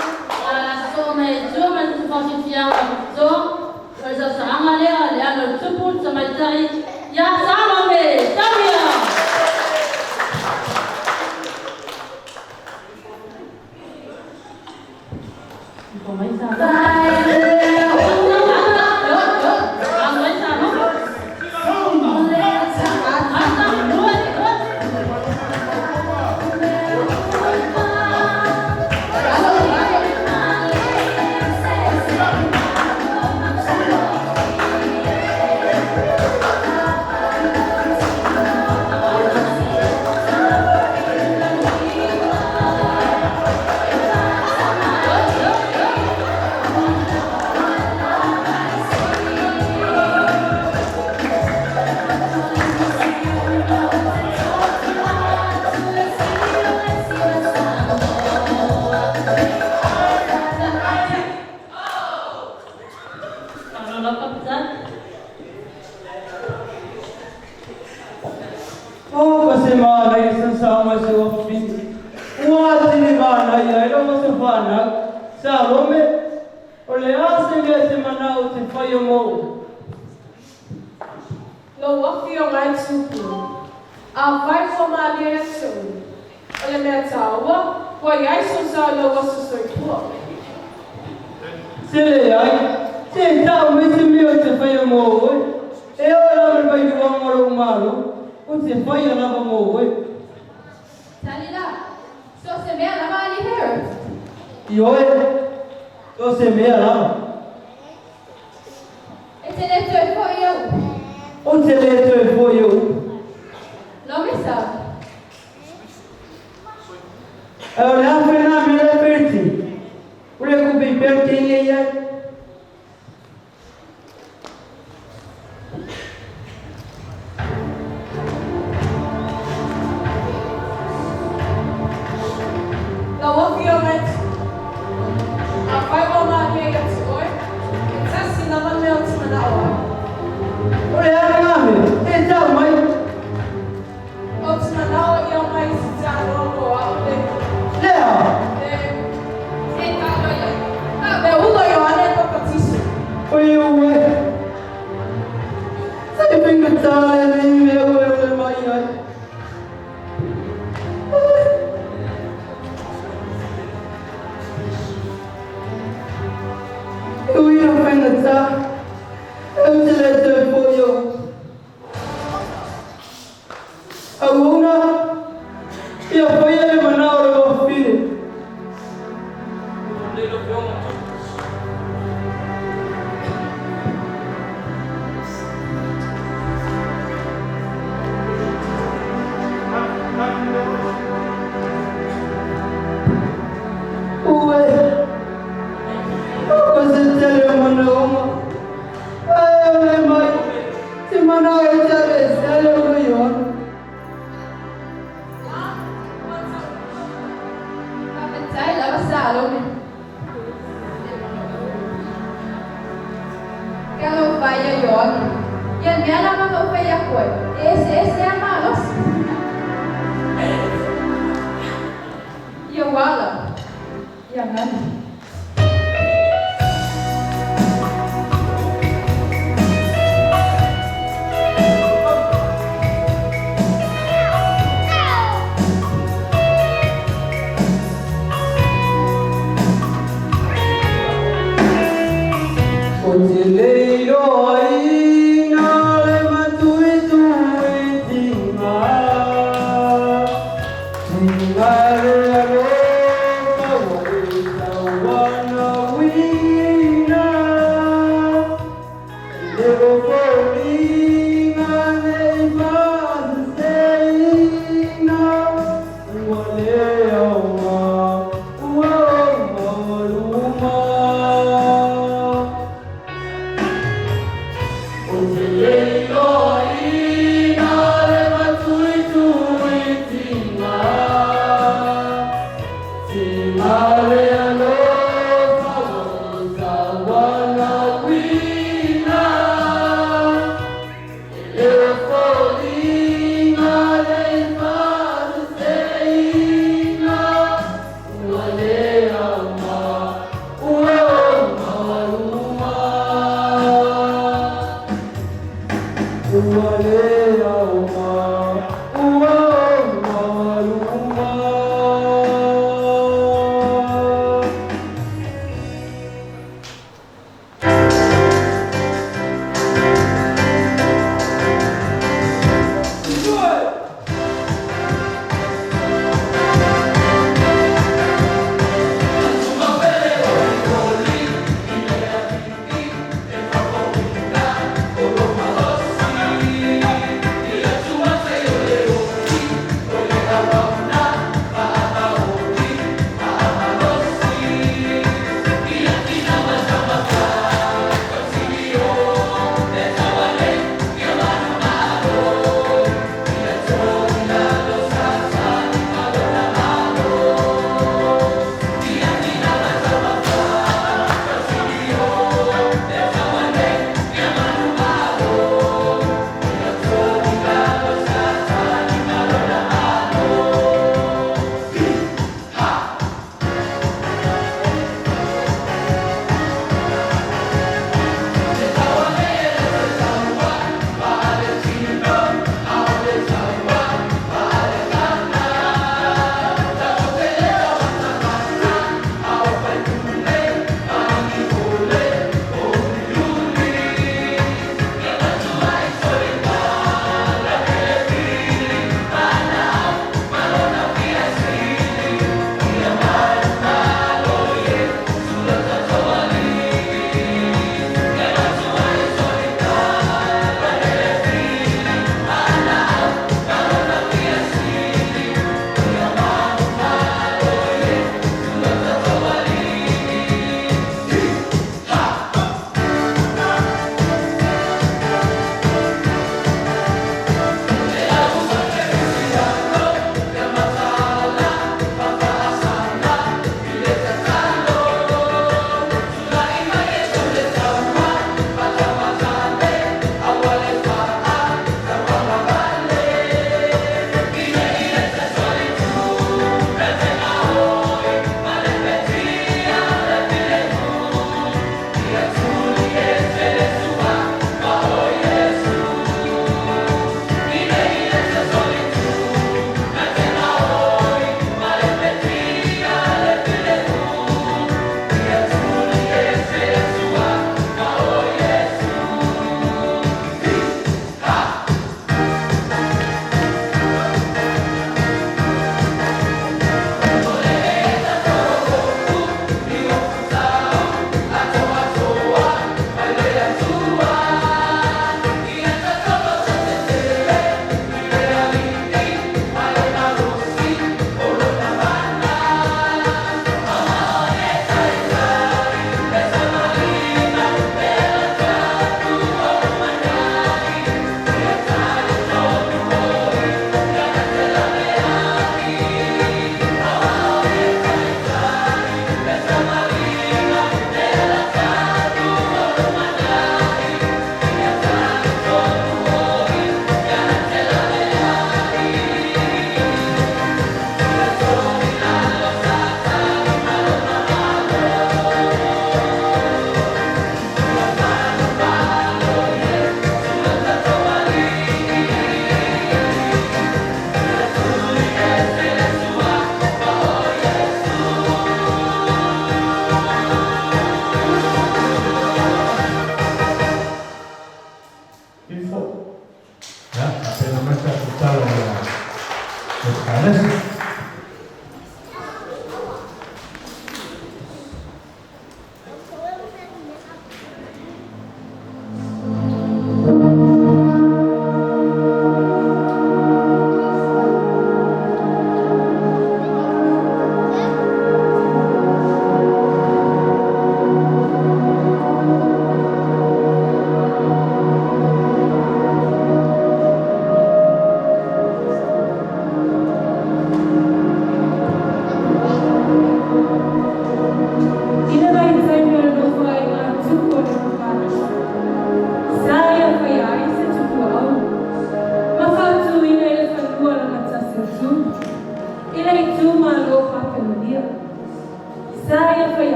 S16: a soo mai e tua ma le faafiafiaga faapitoa. O le saosaaga lea le alo o le Tupu le tamaitai ia Salome. Tauia. Mai Salome. Alo ai Salome. Ata, dua, dua. Malo lava kapita.
S14: O ka se mānai sa sa mai se wafafini. Ua tini mānai ai lo se whanau. Salome, o le a se mea te manao te whai o mou.
S2: Lau afioga e Tupu. Afai ua malie ia te oe. O le mea tāua, ua i ai sou sao i lou aso soifua.
S14: Se le ai, se tau mai se mea o te whai o mou oe. E o lava le vailuaga o lou malo, o te whai a lava mou oe.
S3: Talila, so se mea lava ali Herod.
S14: I oe, so se mea lava.
S3: E te le toe foi au.
S14: O te le toe foi au.
S3: Lomisa.
S14: E o le a whena me le perti. O le kupi perti nge ia.
S2: Lau afioga e Tupu. Afai ua malie ia te oe, e tasi lava le mea ou te manao ai.
S14: O le a ngā mea, te tau mai.
S2: Ou te manao ia mai i se tānoa mo au le.
S14: Lea.
S2: Le. Se tau mai ai. Le ulo Ioane
S14: Faigata e ou te le toe fo'i i ou auauna ia faia le manao o le wafine. Ue, o se tele o manaoga, ae o le mai, se manao e te aveesea le ulo Ioane.
S3: Faafetai lava Salome. Talofa ia Ioane. Ia le mea lava na ou fai atu ai, e eseese lava malosi. Ia ua ala, ia ganu.
S14: Ou te le iloaina le matuituitiga, tiga le alofa ua e tauanauina. E le o foliga nei faaseseina, ua le aoga ua ou maualuma.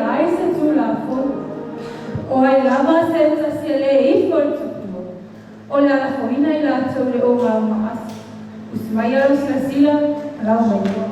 S2: ai se Tulafono. O ai lava se tasi e lē ifo i le tupua, o le a lafoina i latou le ogaoga asi. Usi mai lau silasila ma lau mailoa.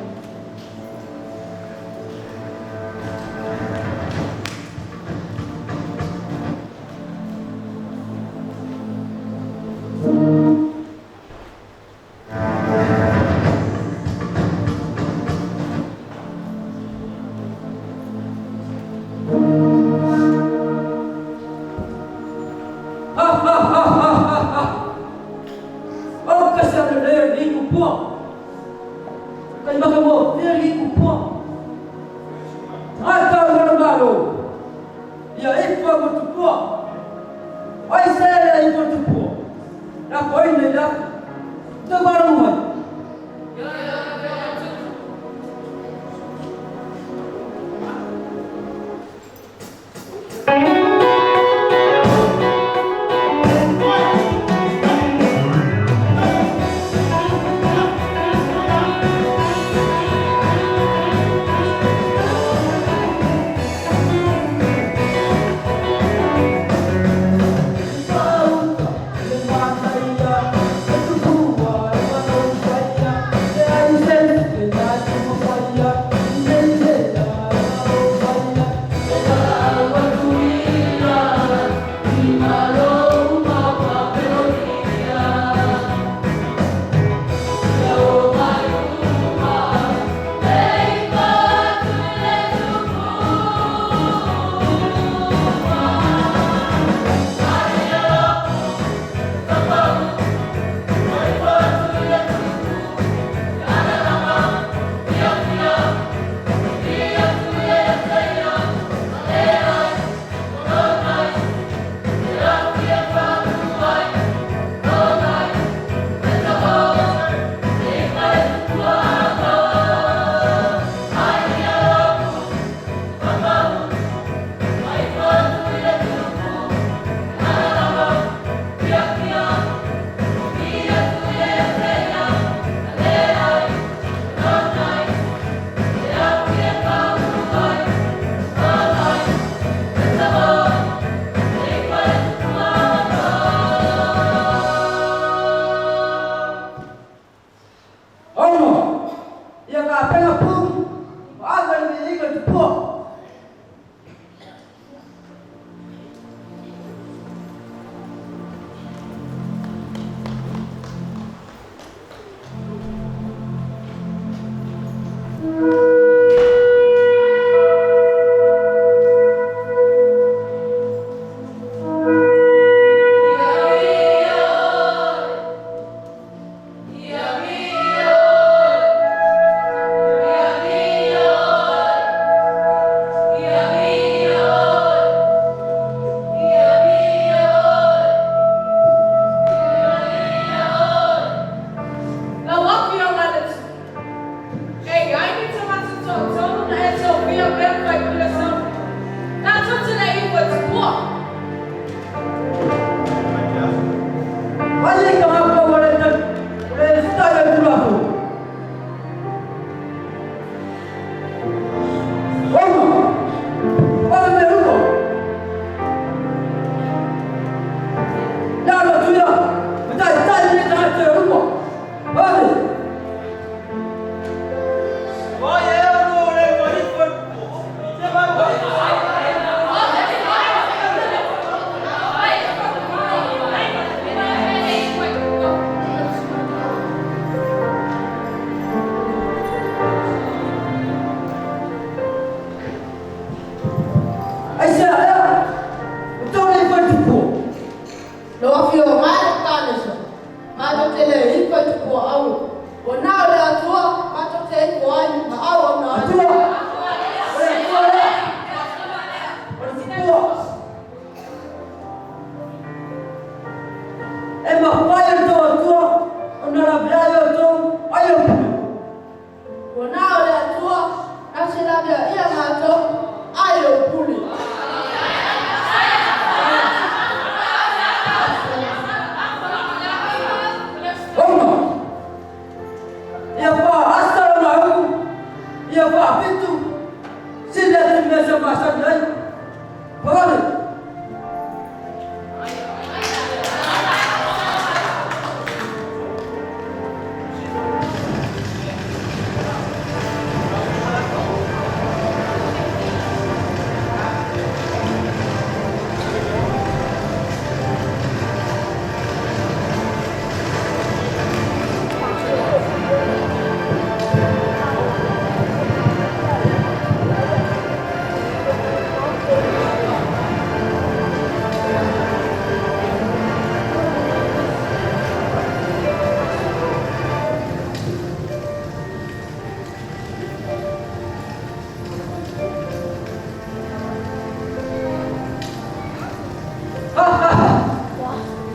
S14: Ia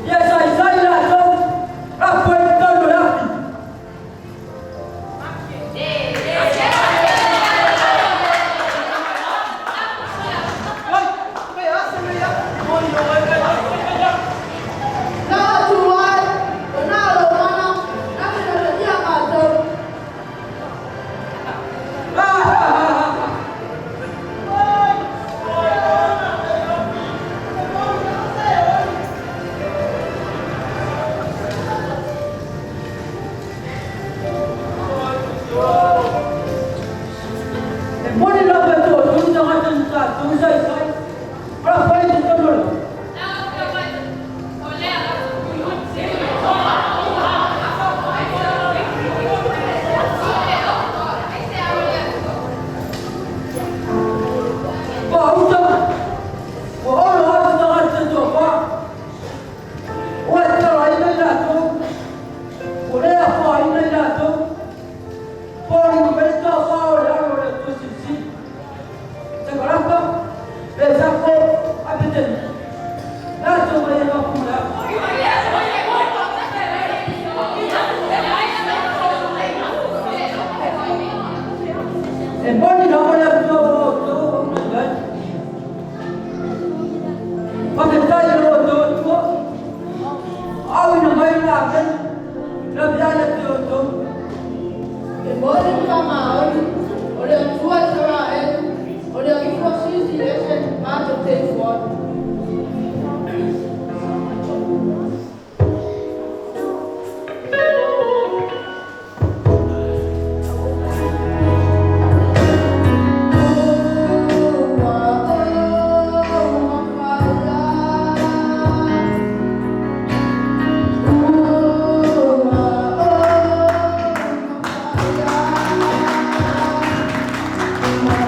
S14: Ia saisai latou, lafo ai i totonu o le afi.
S7: Na Atua e, o na lou mana, na te taitaia matou.
S14: E moni lava e toatolu tagata na tatou saisai, ma lafo ai i totonu o le afi. Ua uta, ua olo atu tagata e toafa, ua e tataloina i latou, ua le afaina i latou, foliga mai le toafa o le Alo o le Atua Silisili, Sakalaka, Mesako, Apeteniko, latou ma ia faapuleafu. E moni lava le Atua ua outou auina i ai. Faafetai i lo outou Atua, auina mai le amene, lavea ia te outou.
S7: E moni ma faamaoni, o le Atua o Isaraelu, o le Alii Silisili Ese matou te ifo atu. Ua ou mafaia. Ua ou mafaia. Ma o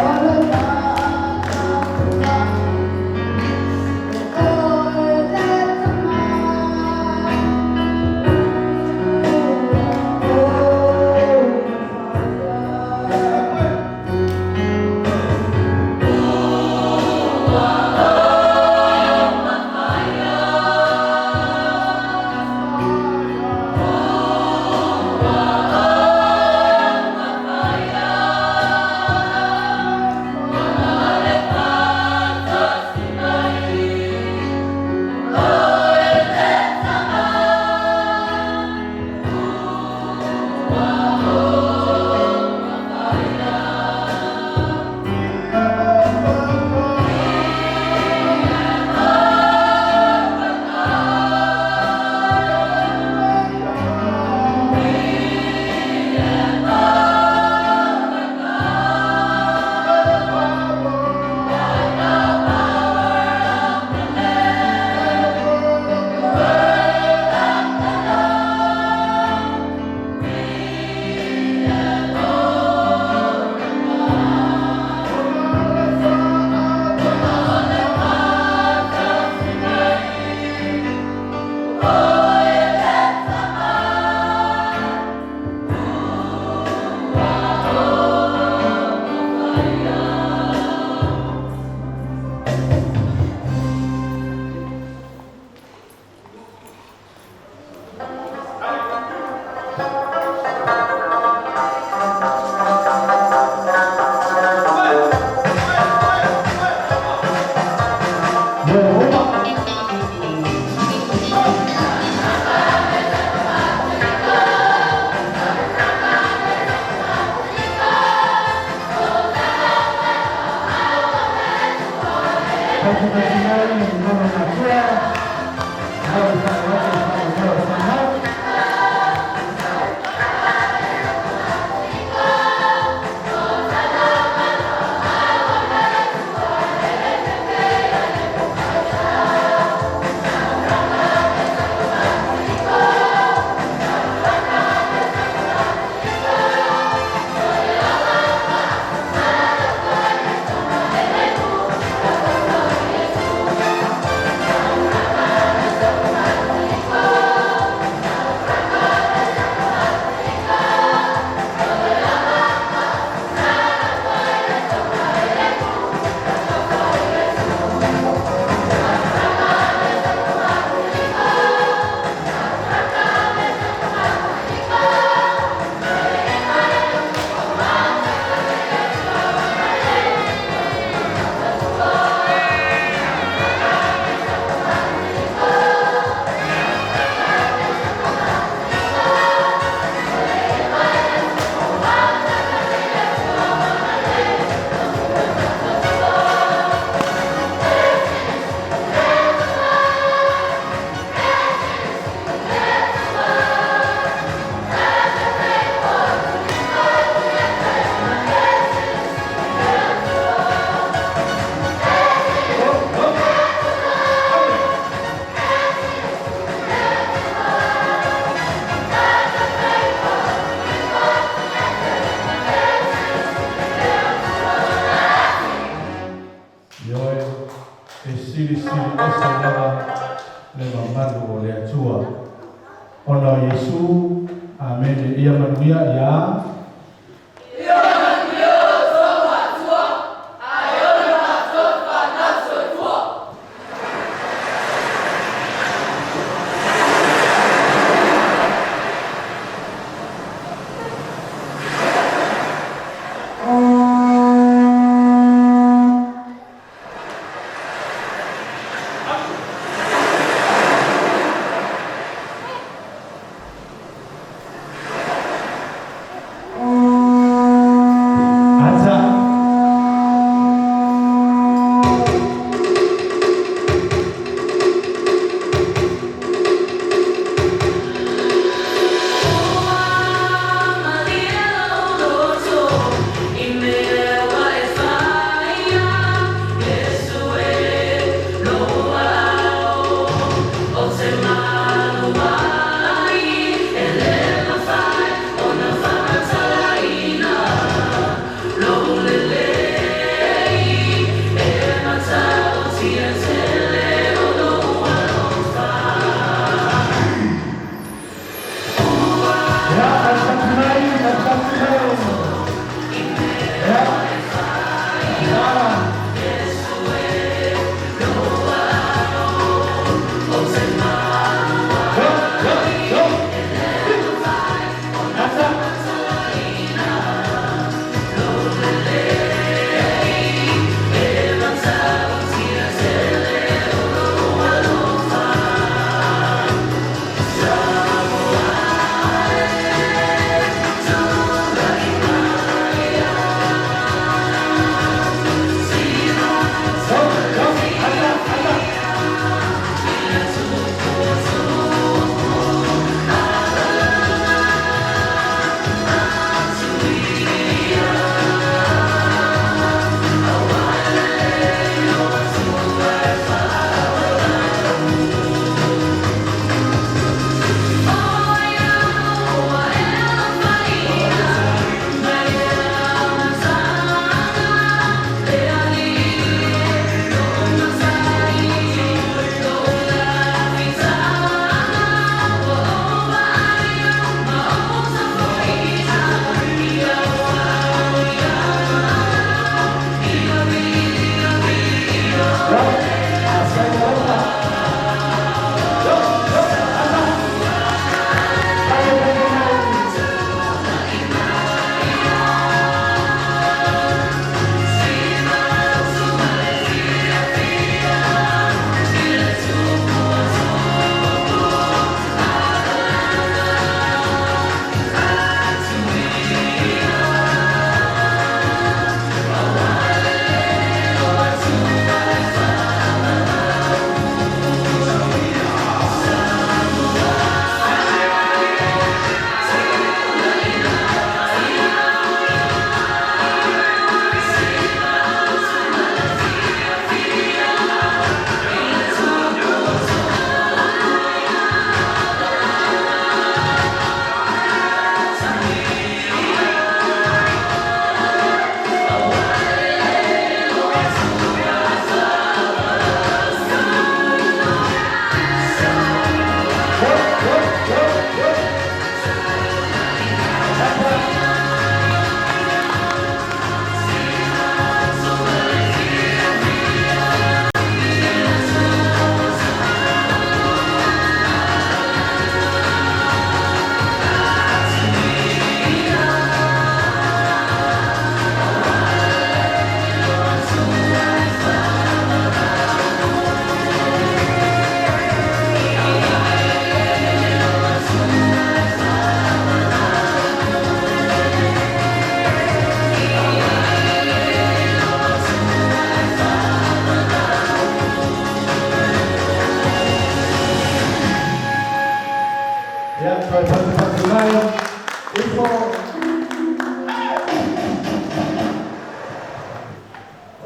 S7: le faataua. O oe le Tama. Ua ou mafaia.
S17: Faatoasinai mama matua, lau i faalogo i faalogo fanau.
S5: Ioe, e silisili ese lava le mamalu o le Atua. Ona o Iesu, amene. Ia manuia ia.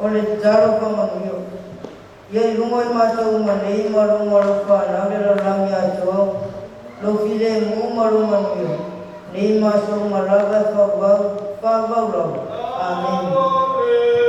S1: O le tatalo faamanuia. Ia i luga i matou uma nei ma lou alofa anau le lalolagi atoa, lou filemu ma lou manuia, nei ma aso uma lava e faavavau, faavavau lava. Amene.